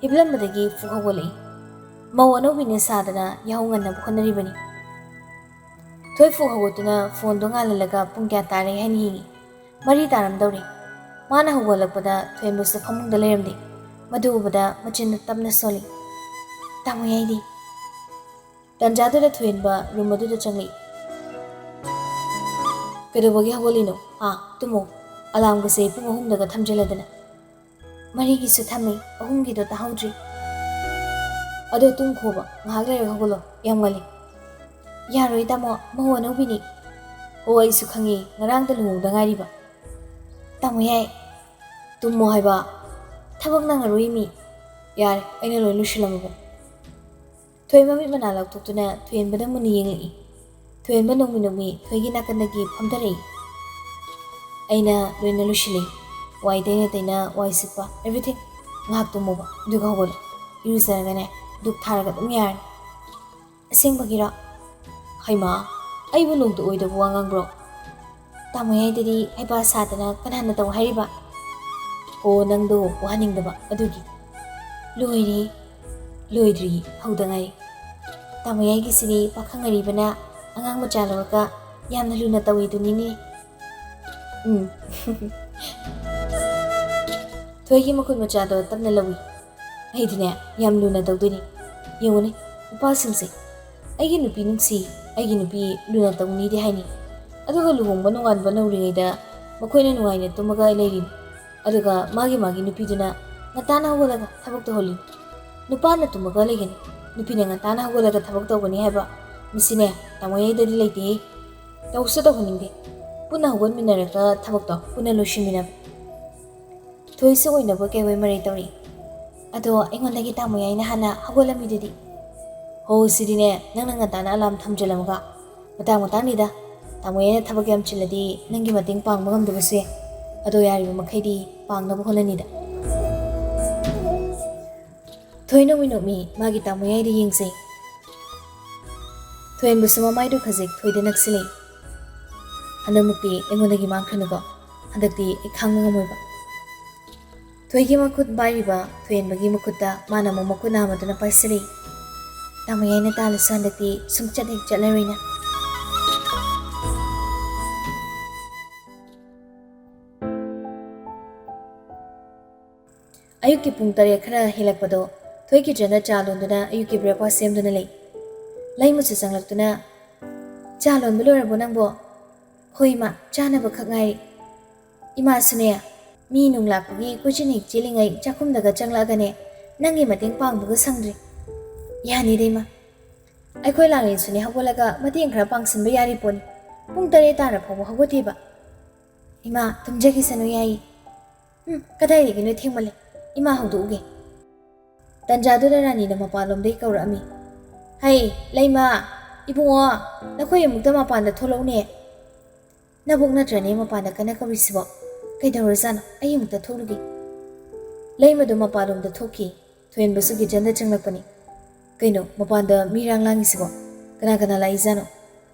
ꯍꯤꯞꯂꯝꯕꯗꯒꯤ ꯐꯨꯛ ꯍꯧꯒꯠꯂꯛꯏ꯫ ꯃꯧ ꯑꯅꯧꯕꯤꯅ ꯁꯥꯗꯅ ꯌꯥꯍꯧ ꯉꯟꯅꯕ ꯍꯣꯠꯅꯔꯤꯕꯅꯤ꯫ ꯊꯣꯏ ꯐꯨꯛ ꯍꯧꯒꯠꯇꯨꯅ ꯐꯣꯟꯗꯣ ꯉꯥꯜꯍꯜꯂꯒ ꯄꯨꯡ ꯀꯌꯥ ꯇꯥꯔꯦ ꯍꯥꯏꯅ ꯌꯦꯡꯉꯤ꯫ ꯃꯔꯤ ꯇꯥꯔꯝꯗꯧꯔꯦ꯫ ꯃꯥꯅ ꯍꯧꯒꯠꯂꯛꯄꯗ ꯊꯣꯏꯕꯁꯨ ꯐꯃꯨꯡꯗ ꯂꯩꯔꯝꯗꯦ꯫ ꯃꯗꯨ ꯎꯕꯗ ꯃꯆꯤꯟꯗ ꯇꯞꯅ ꯁꯣꯜꯂꯤ꯫ "ꯇꯥꯃꯣ ꯌꯥꯏꯗꯤ?" ꯇꯟꯖꯥꯗꯨꯗ ꯊꯣꯏꯍꯟꯕ ꯔꯨꯝ ꯑꯗꯨꯗ ꯆꯪꯂꯛꯏ꯫ "ꯀꯩꯗꯧꯕꯒꯤ ꯍꯧꯒꯠꯂꯤꯅꯣ? ꯑꯥ, ꯇꯨꯝꯃꯣ꯫ ꯑꯂꯥꯝꯒꯁꯦ ꯄꯨꯡ ꯑꯍꯨꯝꯗꯒ ꯊꯝꯖꯤꯜꯂꯗꯅ꯫" "ꯃꯔꯤꯒꯤꯁꯨ ꯊꯝꯃꯤ, ꯑꯍꯨꯝꯒꯤꯗꯣ ꯇꯥꯍꯧꯗ꯭ꯔꯤ꯫" "ꯑꯗꯣ ꯇꯨꯝꯈꯣꯕ, ꯉꯥꯏꯍꯥꯛ ꯂꯩꯔꯒ ꯍꯧꯒꯠꯂꯣ, ꯌꯥꯝ ꯉꯜꯂꯤ꯫" "ꯌꯥꯔꯣꯏ ꯇꯥꯃꯣ, ꯃꯧ ꯑꯅꯧꯕꯤꯅꯤ꯫" "ꯑꯣ, ꯑꯩꯁꯨ ꯈꯪꯉꯤ, ꯉꯔꯥꯡꯗ ꯂꯨꯍꯣꯡꯗ ꯉꯥꯏꯔꯤꯕ꯫" "ꯇꯥꯃꯣ ꯌꯥꯏ꯫" "ꯇꯨꯝꯃꯣ ꯍꯥꯏꯕ, ꯊꯕꯛ ꯅꯪꯉꯔꯣꯏ ꯃꯤ꯫" "ꯌꯥꯔꯦ, ꯑꯩꯅ ꯂꯣꯏ ꯂꯣꯏꯁꯤꯜꯂꯝꯃꯕꯅꯤ꯫" ꯊꯣꯏ ꯃꯃꯤꯠ ꯃꯅꯥ ꯂꯥꯎꯊꯣꯛꯇꯨꯅ ꯊꯣꯏꯍꯟꯕꯗ ꯃꯨꯟꯅ ꯌꯦꯡꯂꯛꯏ꯫ ꯊꯣꯏꯍꯟꯕ ꯅꯣꯡꯃꯤ ꯅꯣꯡꯃꯤ ꯊꯣꯏꯒꯤ ꯅꯥꯀꯟꯗꯒꯤ ꯐꯝꯊꯔꯛꯏ꯫ "ꯑꯩꯅ ꯂꯣꯏꯅ ꯂꯣꯏꯁꯤꯜꯂꯤ꯫ ꯋꯥꯏ ꯇꯩꯅ ꯇꯩꯅ ꯋꯥꯏ ꯁꯤꯠꯄ, everything꯫ ꯉꯥꯏꯍꯥꯛ ꯇꯨꯝꯃꯣꯕ, ꯑꯗꯨꯒ ꯍꯧꯒꯠꯂꯣ꯫ ꯏꯔꯨꯖꯔꯒꯅꯦ, ꯙꯨꯞ ꯊꯥꯔꯒ ꯑꯗꯨꯝ ꯌꯥꯔꯅꯤ꯫ ꯑꯁꯦꯡꯕꯒꯤꯔꯣ? ꯍꯩꯃꯥ, ꯑꯩꯕꯨ ꯅꯣꯡꯇ ꯑꯣꯏꯗꯕ ꯋꯥ ꯉꯥꯡꯕ꯭ꯔꯣ? ꯇꯥꯃꯣ ꯌꯥꯏꯗꯗꯤ ꯍꯩꯄꯥ ꯁꯥꯗꯅ ꯀꯅꯥꯅ ꯇꯧ ꯍꯥꯏꯔꯤꯕ? ꯑꯣ, ꯅꯪꯗꯣ ꯋꯥꯍꯟꯅꯤꯡꯗꯕ ꯑꯗꯨꯒꯤ꯫ ꯂꯣꯏꯔꯦ, ꯂꯣꯏꯗ꯭ꯔꯤ, ꯍꯧꯗ ꯉꯥꯏꯔꯤ꯫ ꯇꯥꯃꯣ ꯌꯥꯏꯒꯤꯁꯤꯗꯤ ꯄꯥꯈꯪ ꯑꯔꯤꯕꯅ ꯑꯉꯥꯡ ꯃꯆꯥ ꯂꯧꯔꯒ ꯌꯥꯝꯅ ꯂꯨꯅ ꯇꯧꯏꯗꯨꯅꯤꯅꯦ꯫ ꯎꯝ꯫ ꯊꯣꯏꯒꯤ ꯃꯈꯨꯠ ꯃꯆꯥꯗꯣ ꯇꯞꯅ ꯂꯧꯏ꯫ ꯑꯩꯗꯤꯅꯦ, ꯌꯥꯝ ꯂꯨꯅ ꯇꯧꯗꯣꯏꯅꯤ꯫ ꯌꯦꯡꯉꯨꯅꯦ, ꯅꯨꯄꯥꯁꯤꯡꯁꯦ, "ꯑꯩꯒꯤ ꯅꯨꯄꯤ ꯅꯨꯡꯁꯤ, ꯑꯩꯒꯤ ꯅꯨꯄꯤ ꯂꯨꯅ ꯇꯧꯅꯤꯗꯤ" ꯍꯥꯏꯅꯤ꯫ ꯑꯗꯨꯒ ꯂꯨꯍꯣꯡꯕ ꯅꯣꯡꯉꯥꯟꯕ ꯅꯧꯔꯤꯉꯩꯗ ꯃꯈꯣꯏꯅ ꯅꯨꯡꯉꯥꯏꯅ ꯇꯨꯝꯃꯒ ꯂꯩꯔꯤꯅꯤ꯫ ꯑꯗꯨꯒ ꯃꯥꯒꯤ ꯃꯥꯒꯤ ꯅꯨꯄꯤꯗꯨꯅ ꯉꯟꯇꯥꯅ ꯍꯧꯒꯠꯂꯒ ꯊꯕꯛ ꯇꯧꯍꯜꯂꯤ꯫ ꯅꯨꯄꯥꯅ ꯇꯨꯝꯃꯒ ꯂꯩꯒꯅꯤ, ꯅꯨꯄꯤꯅ ꯉꯟꯇꯥꯅ ꯍꯧꯒꯠꯂꯒ ꯊꯕꯛ ꯇꯧꯒꯅꯤ ꯍꯥꯏꯕ, ꯃꯁꯤꯅꯦ, ꯇꯥꯃꯣ ꯌꯥꯏꯗꯗꯤ ꯂꯩꯇꯦꯍꯦ꯫ ꯇꯧꯁꯨ ꯇꯧꯍꯟꯅꯤꯡꯗꯦ꯫ ꯄꯨꯟꯅ ꯍꯧꯒꯠꯃꯤꯟꯅꯔꯒ ꯊꯕꯛꯇꯣ ꯄꯨꯟꯅ ꯂꯣꯏꯁꯤꯟꯃꯤꯟꯅꯕ꯫ ꯊꯣꯏꯁꯨ ꯑꯣꯏꯅꯕ ꯀꯩꯑꯣꯏ ꯃꯔꯩ ꯇꯧꯔꯤ꯫ ꯑꯗꯣ ꯑꯩꯉꯣꯟꯗꯒꯤ ꯇꯥꯃꯣ ꯌꯥꯏꯅ ꯍꯥꯟꯅ ꯍꯧꯒꯠꯂꯝꯃꯤꯗꯨꯗꯤ? ꯍꯣ, ꯁꯤꯗꯤꯅꯦ, ꯅꯪꯅ ꯉꯟꯇꯥꯅ ꯑꯂꯥꯝ ꯊꯝꯖꯤꯜꯂꯝꯃꯒ꯫ ꯃꯇꯥꯡ ꯃꯇꯥꯡꯅꯤꯗ꯫ ꯇꯥꯃꯣ ꯌꯥꯏꯅ ꯊꯕꯛ ꯌꯥꯝ ꯆꯤꯜꯂꯗꯤ ꯅꯪꯒꯤ ꯃꯇꯦꯡ ꯄꯥꯡꯕ ꯉꯝꯗꯕꯁꯨ ꯌꯥꯏ꯫ ꯑꯗꯣ ꯌꯥꯔꯤꯕ ꯃꯈꯩꯗꯤ ꯄꯥꯡꯅꯕ ꯍꯣꯠꯅꯅꯤꯗ꯫ ꯊꯣꯏ ꯅꯣꯛꯃꯤ ꯅꯣꯛꯃꯤ ꯃꯥꯒꯤ ꯇꯥꯃꯣ ꯌꯥꯏꯗ ꯌꯦꯡꯖꯩ꯫ ꯊꯣꯏꯍꯦꯟꯕꯁꯨ ꯃꯃꯥꯏꯗꯨ ꯈꯖꯤꯛ ꯊꯣꯏꯗ ꯅꯛꯁꯤꯜꯂꯤ꯫ "ꯍꯟꯗꯛꯃꯨꯛꯇꯤ ꯑꯩꯉꯣꯟꯗꯒꯤ ꯃꯥꯡꯈ꯭ꯔꯅꯨꯀꯣ꯫ ꯍꯟꯗꯛꯇꯤ ꯑꯩ ꯈꯥꯡꯕ ꯉꯝꯃꯣꯏꯕ꯫" ꯊꯣꯏꯒꯤ ꯃꯈꯨꯠ ꯄꯥꯏꯔꯤꯕ ꯊꯣꯏꯍꯦꯟꯕꯒꯤ ꯃꯈꯨꯠꯇ ꯃꯥꯅ ꯑꯃꯨꯛ ꯃꯈꯨꯠ ꯅꯥꯝꯃꯗꯨꯅ ꯄꯥꯏꯁꯤꯜꯂꯤ꯫ "ꯇꯥꯃꯣ ꯌꯥꯏꯅ ꯇꯥꯜꯂꯁꯨ ꯍꯟꯗꯛꯇꯤ ꯁꯨꯡꯆꯠ ꯍꯦꯛ ꯆꯠꯂꯔꯣꯏꯅ꯫" ꯑꯌꯨꯛꯀꯤ ꯄꯨꯡ ꯇꯔꯦꯠ ꯈꯔ ꯍꯦꯜꯂꯛꯄꯗꯣ ꯊꯣꯏ ꯀꯤꯆꯟꯗ ꯆꯥ ꯂꯣꯟꯗꯨꯅ ꯑꯌꯨꯛꯀꯤ breakfast ꯁꯦꯝꯗꯨꯅ ꯂꯩ꯫ ꯂꯩꯃꯁꯨ ꯆꯪꯂꯛꯇꯨꯅ, "ꯆꯥ ꯂꯣꯟꯕ ꯂꯣꯏꯔꯕꯣ ꯅꯪꯕꯣ?" "ꯍꯣꯏ ꯏꯃꯥ, ꯆꯥꯅꯕ ꯈꯛ ꯉꯥꯏꯔꯤ꯫" ꯏꯃꯥꯁꯨꯅꯦ, ꯃꯤ ꯅꯨꯡ ꯂꯥꯛꯄꯒꯤ ꯀꯣꯏꯆꯦꯟ ꯍꯦꯛ ꯆꯦꯜꯂꯤꯉꯩ ꯆꯥꯛꯈꯨꯝꯗꯒ ꯆꯪꯂꯛꯑꯒꯅꯦ, ꯅꯪꯒꯤ ꯃꯇꯦꯡ ꯄꯥꯡꯕꯒ ꯁꯪꯗ꯭ꯔꯦ꯫ ꯌꯥꯅꯤꯗ ꯏꯃꯥ꯫ ꯑꯩꯈꯣꯏ ꯂꯥꯡꯂꯦꯟꯁꯨꯅꯦ ꯍꯧꯒꯠꯂꯒ ꯃꯇꯦꯡ ꯈꯔ ꯄꯥꯡꯁꯤꯟꯕ ꯌꯥꯔꯤ ꯄꯣꯠꯅꯤ꯫ ꯄꯨꯡ ꯇꯔꯦꯠ ꯇꯥꯔ ꯐꯥꯎꯕ ꯍꯧꯒꯠꯇꯦꯕ꯫ ꯏꯃꯥ, ꯇꯨꯝꯖꯈꯤꯁꯅꯨ ꯌꯥꯏꯌꯦ꯫ ꯎꯝ, ꯀꯗꯥꯏꯗꯒꯤꯅꯣ, ꯊꯦꯡꯃꯜꯂꯦ꯫ ꯏꯃꯥ ꯍꯧꯗꯣꯛꯎꯒꯦ꯫ ꯇꯟꯖꯥꯗꯨꯗ ꯔꯥꯅꯤꯅ ꯃꯄꯥꯟꯂꯣꯝꯗꯒꯤ ꯀꯧꯔꯛꯑꯝꯃꯤ꯫ "ꯍꯩ, ꯂꯩꯃ, ꯏꯕꯨꯡꯉꯣ, ꯅꯈꯣꯏ ꯑꯃꯨꯛꯇ ꯃꯄꯥꯟꯗ ꯊꯣꯛꯂꯛꯎꯅꯦ꯫ ꯅꯕꯣꯛ ꯅꯠꯇ꯭ꯔꯅꯦ ꯃꯄꯥꯟꯗ ꯀꯟꯅ ꯀꯧꯔꯤꯁꯤꯕꯣ? ꯀꯩꯗꯧꯔꯖꯥꯠꯅꯣ? ꯑꯩ ꯑꯃꯨꯛꯇ ꯊꯣꯛꯂꯨꯒꯦ꯫" ꯂꯩꯃꯗꯨ ꯃꯄꯥꯟꯂꯣꯝꯗ ꯊꯣꯛꯈꯤ꯫ ꯊꯣꯏꯍꯟꯕꯁꯨ ꯀꯤꯠꯆꯟꯗ ꯆꯪꯂꯛꯄꯅꯤ꯫ "ꯀꯩꯅꯣ, ꯃꯄꯥꯟꯗ ꯃꯤ ꯏꯔꯥꯡ ꯂꯥꯡꯉꯤꯁꯤꯕꯣ? ꯀꯅꯥ ꯀꯅꯥ ꯂꯥꯛꯏꯖꯥꯠꯅꯣ?"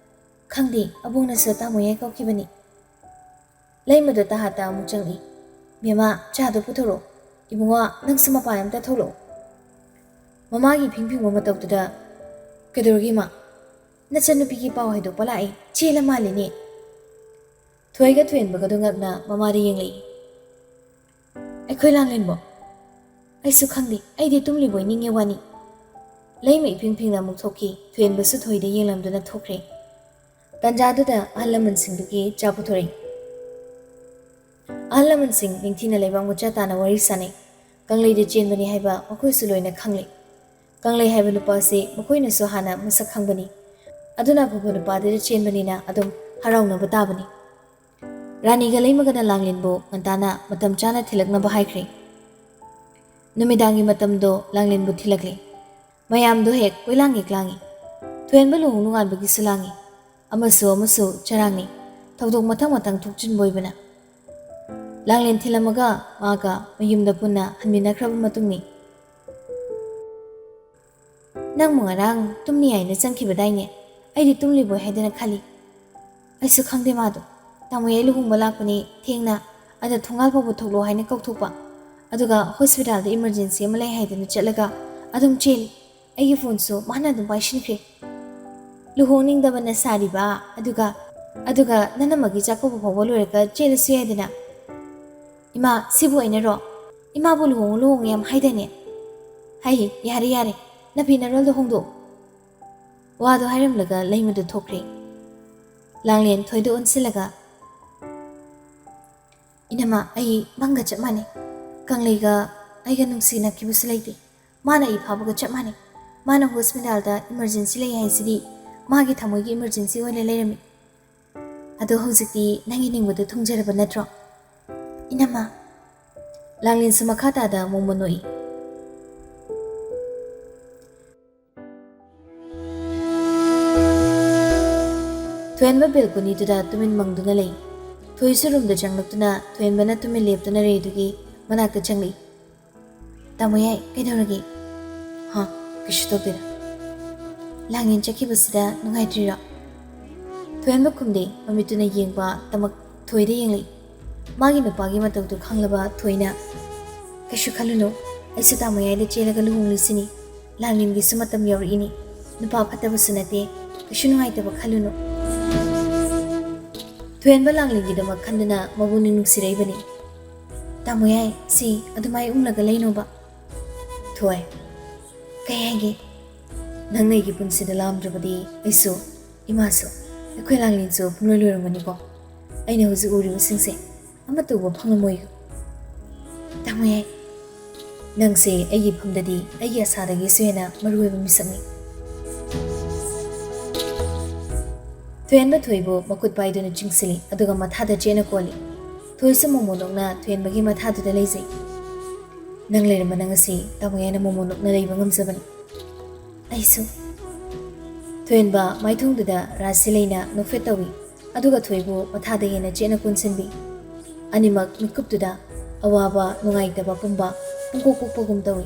"ꯈꯪꯗꯦ, ꯑꯕꯨꯡꯅꯁꯨ ꯇꯥꯃꯣ ꯌꯥꯏ ꯀꯧꯈꯤꯕꯅꯤ꯫" ꯂꯩꯃꯗꯣ ꯇꯍꯥꯠꯇ ꯑꯃꯨꯛ ꯆꯪꯉꯛꯏ꯫ "ꯃꯦꯃꯥ, ꯆꯥꯗꯣ ꯄꯨꯊꯣꯔꯛꯑꯣ꯫ ꯏꯕꯨꯡꯉꯣ, ꯅꯪꯁꯨ ꯃꯄꯥꯟ ꯑꯝꯇ ꯊꯣꯛꯂꯛꯑꯣ꯫" ꯃꯃꯥꯒꯤ ꯐꯤꯡ ꯐꯤꯡꯕ ꯃꯇꯧꯗꯨꯗ, "ꯀꯩꯗꯧꯔꯒꯦ, ꯏꯃꯥ?" "ꯅꯆꯟꯅꯨꯄꯤꯒꯤ ꯄꯥꯎ ꯍꯥꯏꯗꯣꯛꯄ ꯂꯥꯛꯑꯦ, ꯆꯦꯜꯂ ꯃꯥꯜꯂꯦꯅꯦ꯫" ꯊꯣꯏꯒ ꯊꯣꯏꯍꯟꯕꯒꯗꯣ ꯉꯛꯅ ꯃꯃꯥꯗ ꯌꯦꯡꯂꯛꯏ꯫ "ꯑꯩꯈꯣꯏ ꯂꯥꯡꯂꯦꯟꯕꯣ?" "ꯑꯩꯁꯨ ꯈꯪꯗꯦ, ꯑꯩꯗꯤ ꯇꯨꯝꯂꯤꯕꯣꯏ ꯅꯤꯡꯉꯦ ꯋꯥꯅꯤ꯫" ꯂꯩꯃ ꯏꯐꯤꯡ ꯐꯤꯡꯅ ꯑꯃꯨꯛ ꯊꯣꯛꯈꯤ꯫ ꯊꯣꯏꯍꯟꯕꯁꯨ ꯊꯣꯏꯗ ꯌꯦꯡꯂꯝꯗꯨꯅ ꯊꯣꯛꯈ꯭ꯔꯦ꯫ ꯇꯟꯖꯥꯗꯨꯗ ꯑꯍꯜ ꯂꯃꯟꯁꯤꯡꯗꯨꯒꯤ ꯆꯥ ꯄꯨꯊꯣꯔꯛꯏ꯫ ꯑꯍꯜ ꯂꯃꯟꯁꯤꯡ ꯅꯤꯡꯊꯤꯅ ꯂꯩꯕꯥꯛ ꯃꯆꯥ ꯇꯥꯅ ꯋꯥꯔꯤ ꯁꯥꯅꯩ꯫ ꯀꯪꯂꯩꯗ ꯆꯦꯟꯕꯅꯤ ꯍꯥꯏꯕ ꯃꯈꯣꯏꯁꯨ ꯂꯣꯏꯅ ꯈꯪꯂꯦ꯫ ꯀꯪꯂꯩ ꯍꯥꯏꯕ ꯅꯨꯄꯥꯁꯤ ꯃꯈꯣꯏꯅꯁꯨ ꯍꯥꯟꯅ ꯃꯁꯛ ꯈꯪꯕꯅꯤ꯫ ꯑꯗꯨꯅ ꯑꯐꯕ ꯅꯨꯄꯥꯗꯨꯗ ꯆꯦꯟꯕꯅꯤꯅ ꯑꯗꯨꯝ ꯍꯔꯥꯎꯅꯕ ꯇꯥꯕꯅꯤ꯫ ꯔꯥꯅꯤꯒ ꯂꯩꯃꯒꯅ ꯂꯥꯡꯂꯦꯟꯕꯨ ꯉꯟꯇꯥꯅ ꯃꯇꯝ ꯆꯥꯅ ꯊꯤꯜꯂꯛꯅꯕ ꯍꯥꯏꯈ꯭ꯔꯦ꯫ ꯅꯨꯃꯤꯗꯥꯡꯒꯤ ꯃꯇꯝꯗꯣ ꯂꯥꯡꯂꯦꯟꯕꯨ ꯊꯤꯜꯂꯛꯂꯦ꯫ ꯃꯌꯥꯝꯗꯣ ꯍꯦꯛ ꯀꯣꯏꯂꯥꯡ ꯍꯦꯛ ꯂꯥꯡꯉꯤ꯫ ꯊꯣꯏꯍꯟꯕ ꯂꯨꯍꯣꯡ ꯅꯣꯡꯉꯥꯟꯕꯒꯤꯁꯨ ꯂꯥꯡꯉꯤ꯫ ꯑꯃꯁꯨ ꯑꯃꯁꯨ ꯆꯔꯥꯡꯅꯩ꯫ ꯊꯧꯗꯣꯛ ꯃꯊꯪ ꯃꯊꯪ ꯊꯣꯛꯆꯤꯟꯕ ꯑꯣꯏꯕꯅ꯫ ꯂꯥꯡꯂꯦꯟ ꯊꯤꯜꯂꯝꯃꯒ ꯃꯥꯒ ꯃꯌꯨꯝꯗ ꯄꯨꯟꯅ ꯍꯟꯃꯤꯟꯅꯈ꯭ꯔꯕ ꯃꯇꯨꯡꯅꯤ꯫ "ꯅꯪꯕꯨ ꯉꯔꯥꯡ ꯇꯨꯝꯅꯤ ꯍꯥꯏꯅ ꯆꯪꯈꯤꯕꯗꯥꯏꯅꯦ? ꯑꯩꯗꯤ ꯇꯨꯝꯂꯤꯕꯣꯏ ꯍꯥꯏꯗꯅ ꯈꯜꯂꯤ꯫" "ꯑꯩꯁꯨ ꯈꯪꯗꯦ ꯃꯥꯗꯣ꯫ ꯇꯥꯃꯣ ꯌꯥꯏ ꯂꯨꯍꯣꯡꯕ ꯂꯥꯛꯄꯅꯤ ꯊꯦꯡꯅ, ꯑꯗ ꯊꯣꯡꯒꯥꯜ ꯐꯥꯎꯕ ꯊꯣꯛꯂꯛꯑꯣ ꯍꯥꯏꯅ ꯀꯧꯊꯣꯛꯄ꯫ ꯑꯗꯨꯒ ꯍꯣꯁꯄꯤꯇꯥꯜꯗ ꯏꯃꯔꯖꯦꯟꯁꯤ ꯑꯃ ꯂꯩ ꯍꯥꯏꯗꯅ ꯆꯠꯂꯒ ꯑꯗꯨꯝ ꯆꯦꯜꯂꯤ꯫ ꯑꯩꯒꯤ ꯐꯣꯟꯁꯨ ꯃꯥꯅ ꯑꯗꯨꯝ ꯄꯥꯏꯁꯤꯟꯈ꯭ꯔꯦ꯫ ꯂꯨꯍꯣꯡꯅꯤꯡꯗꯕꯅ ꯁꯥꯔꯤꯕ, ꯑꯗꯨꯒ, ꯑꯗꯨꯒ ꯅꯅꯝꯃꯒꯤ ꯆꯥꯛꯀꯧꯕ ꯐꯥꯎꯕ ꯂꯣꯏꯔꯒ ꯆꯦꯜꯂꯁꯨ ꯌꯥꯏꯗꯅ꯫" "ꯏꯃꯥ, ꯁꯤꯕꯨ ꯑꯩꯅꯔꯣ? ꯏꯃꯥꯕꯨ ꯂꯨꯍꯣꯡꯉꯨ ꯂꯨꯍꯣꯡꯉꯨ ꯌꯥꯝ ꯍꯥꯏꯗꯥꯏꯅꯦ?" "ꯍꯥꯏ, ꯌꯥꯔꯦ ꯌꯥꯔꯦ, ꯅꯐꯤ ꯅꯔꯣꯜꯗꯣ ꯍꯣꯡꯗꯣꯛ꯫" ꯋꯥꯗꯣ ꯍꯥꯏꯔꯝꯂꯒ ꯂꯩꯃꯗꯨ ꯊꯣꯛꯈ꯭ꯔꯦ꯫ ꯂꯥꯡꯂꯦꯟ ꯊꯣꯏꯗ ꯑꯣꯟꯁꯤꯜꯂꯒ, "ꯏꯅꯝꯃ, ꯑꯩ ꯃꯪꯒ ꯆꯞ ꯃꯥꯟꯅꯩ꯫ ꯀꯪꯂꯩꯒ ꯑꯩꯒ ꯅꯨꯡꯁꯤꯅꯈꯤꯕꯁꯨ ꯂꯩꯇꯦ꯫ ꯃꯥꯅ ꯑꯩ ꯐꯥꯕꯒ ꯆꯞ ꯃꯥꯟꯅꯩ꯫ ꯃꯥꯅ ꯍꯣꯁꯄꯤꯇꯥꯜꯗ ꯏꯃꯔꯖꯦꯟꯁꯤ ꯂꯩ ꯍꯥꯏꯁꯤꯗꯤ ꯃꯥꯒꯤ ꯊꯃꯣꯏꯒꯤ ꯏꯃꯔꯖꯦꯟꯁꯤ ꯑꯣꯏꯅ ꯂꯩꯔꯝꯃꯤ꯫ ꯑꯗꯣ ꯍꯧꯖꯤꯛꯇꯤ ꯅꯪꯒꯤ ꯅꯤꯡꯕꯗꯣ ꯊꯨꯡꯖꯔꯕ ꯅꯠꯇ꯭ꯔꯣ, ꯏꯅꯝꯃ?" ꯂꯥꯡꯂꯦꯟꯁꯨ ꯃꯈꯥ ꯇꯥꯗ ꯑꯃꯨꯛ ꯅꯣꯛꯏ꯫ ꯊꯣꯏꯍꯟꯕ ꯕꯦꯜꯀꯣꯅꯤꯗꯨꯗ ꯇꯨꯃꯤꯟ ꯃꯪꯗꯨꯅ ꯂꯩ꯫ ꯊꯣꯏꯁꯨ ꯔꯨꯝꯗ ꯆꯪꯂꯛꯇꯨꯅ ꯊꯣꯏꯍꯟꯕꯅ ꯇꯨꯃꯤꯟ ꯂꯦꯞꯇꯨꯅ ꯂꯩꯔꯤꯗꯨꯒꯤ ꯃꯅꯥꯛꯇ ꯆꯪꯂꯛꯏ꯫ ꯇꯥꯃꯣ ꯌꯥꯏ, ꯀꯩꯗꯧꯔꯒꯦ? ꯍꯥ, ꯀꯩꯁꯨ ꯇꯧꯗꯦꯗ꯫ ꯂꯥꯡꯂꯦꯟ ꯆꯠꯈꯤꯕꯁꯤꯗ ꯅꯨꯡꯉꯥꯏꯇ꯭ꯔꯤꯔꯣ? ꯊꯣꯏꯍꯦꯟꯕ ꯈꯨꯝꯗꯦ, ꯃꯃꯤꯠꯇꯨꯅ ꯌꯦꯡꯕ ꯇꯃꯛ ꯊꯣꯏꯗ ꯌꯦꯡꯂꯛꯏ꯫ ꯃꯥꯒꯤ ꯅꯨꯄꯥꯒꯤ ꯃꯇꯧꯗꯨ ꯈꯪꯂꯕ ꯊꯣꯏꯅ, "ꯀꯩꯁꯨ ꯈꯜꯂꯨꯅꯨ, ꯑꯩꯁꯨ ꯇꯥꯃꯣ ꯌꯥꯏꯗ ꯆꯦꯜꯂꯒ ꯂꯨꯍꯣꯡꯂꯨꯁꯤꯅꯤ꯫ ꯂꯥꯡꯂꯦꯟꯒꯤꯁꯨ ꯃꯇꯝ ꯌꯧꯔꯛꯏꯅꯤ꯫ ꯅꯨꯄꯥ ꯐꯠꯇꯕꯁꯨ ꯅꯠꯇꯦ, ꯀꯩꯁꯨ ꯅꯨꯡꯉꯥꯏꯇꯕ ꯈꯜꯂꯨꯅꯨ"꯫ ꯊꯣꯏꯍꯦꯟꯕ ꯂꯥꯡꯂꯦꯟꯒꯤꯗꯃꯛ ꯈꯟꯗꯨꯅ ꯃꯕꯨꯛꯅꯤꯡ ꯅꯨꯡꯁꯤꯔꯛꯏꯕꯅꯤ꯫ "ꯇꯥꯃꯣ ꯌꯥꯏ, ꯁꯤ ꯑꯗꯨꯃꯥꯏ ꯎꯪꯂꯒ ꯂꯩꯅꯣꯕ"꯫ ꯊꯣꯏ, ꯀꯩ ꯍꯥꯏꯒꯦ? ꯅꯪꯅ ꯑꯩꯒꯤ ꯄꯨꯟꯁꯤꯗ ꯂꯥꯛꯂꯝꯗ꯭ꯔꯕꯗꯤ ꯑꯩꯁꯨ, ꯏꯃꯥꯁꯨ, ꯑꯩꯈꯣꯏ ꯂꯥꯡꯂꯦꯟꯁꯨ ꯄꯨꯡꯂꯣꯏ ꯂꯣꯏꯔꯝꯒꯅꯤꯀꯣ꯫ ꯑꯩꯅ ꯍꯧꯖꯤꯛ ꯎꯔꯤꯕꯁꯤꯡꯁꯦ ꯑꯃꯠꯇ ꯎꯕ ꯐꯪꯂꯝꯃꯣꯏ꯫ ꯇꯥꯃꯣ ꯌꯥꯏ, ꯅꯪꯁꯦ ꯑꯩꯒꯤ ꯏꯐꯝꯗꯗꯤ ꯑꯩꯒꯤ ꯑꯁꯥꯗꯒꯤꯁꯨ ꯍꯦꯟꯅ ꯃꯔꯨꯑꯣꯏꯕ ꯃꯤꯁꯛꯅꯤ꯫ ꯊꯣꯏꯍꯦꯟꯕ ꯊꯣꯏꯕꯨ ꯃꯈꯨꯠ ꯄꯥꯏꯗꯨꯅ ꯆꯤꯡꯁꯤꯜꯂꯤ, ꯑꯗꯨꯒ ꯃꯊꯥꯗ ꯆꯦꯠꯅ ꯀꯣꯜꯂꯤ꯫ ꯊꯣꯏꯁꯨ ꯃꯣꯃꯣꯟ ꯅꯣꯛꯅ ꯊꯣꯏꯍꯦꯟꯕꯒꯤ ꯃꯊꯥꯗꯨꯗ ꯂꯩꯖꯩ꯫ "ꯅꯪ ꯂꯩꯔꯝꯕꯅ ꯉꯁꯤ ꯇꯥꯃꯣ ꯌꯥꯏꯅ ꯃꯣꯃꯣꯟ ꯅꯣꯛꯅ ꯂꯩꯕ ꯉꯝꯖꯕꯅꯤ꯫ ꯑꯩꯁꯨ"꯫ ꯊꯣꯏꯍꯦꯟꯕ ꯃꯥꯏꯊꯣꯡꯗꯨꯗ ꯔꯥꯁꯤ ꯂꯩꯅ ꯅꯣꯛꯐꯦꯠ ꯇꯧꯏ, ꯑꯗꯨꯒ ꯊꯣꯏꯕꯨ ꯃꯊꯥꯗ ꯍꯦꯟꯅ ꯆꯦꯠꯅ ꯀꯣꯟꯁꯤꯟꯕꯤ꯫ ꯑꯅꯤꯃꯛ ꯃꯤꯠꯀꯨꯞꯇꯨꯗ ꯑꯋꯥꯕ, ꯅꯨꯡꯉꯥꯏꯇꯕ ꯄꯨꯝꯕ ꯄꯨꯡꯀꯣꯛ ꯀꯣꯛꯄꯒꯨꯝ ꯇꯧꯏ꯫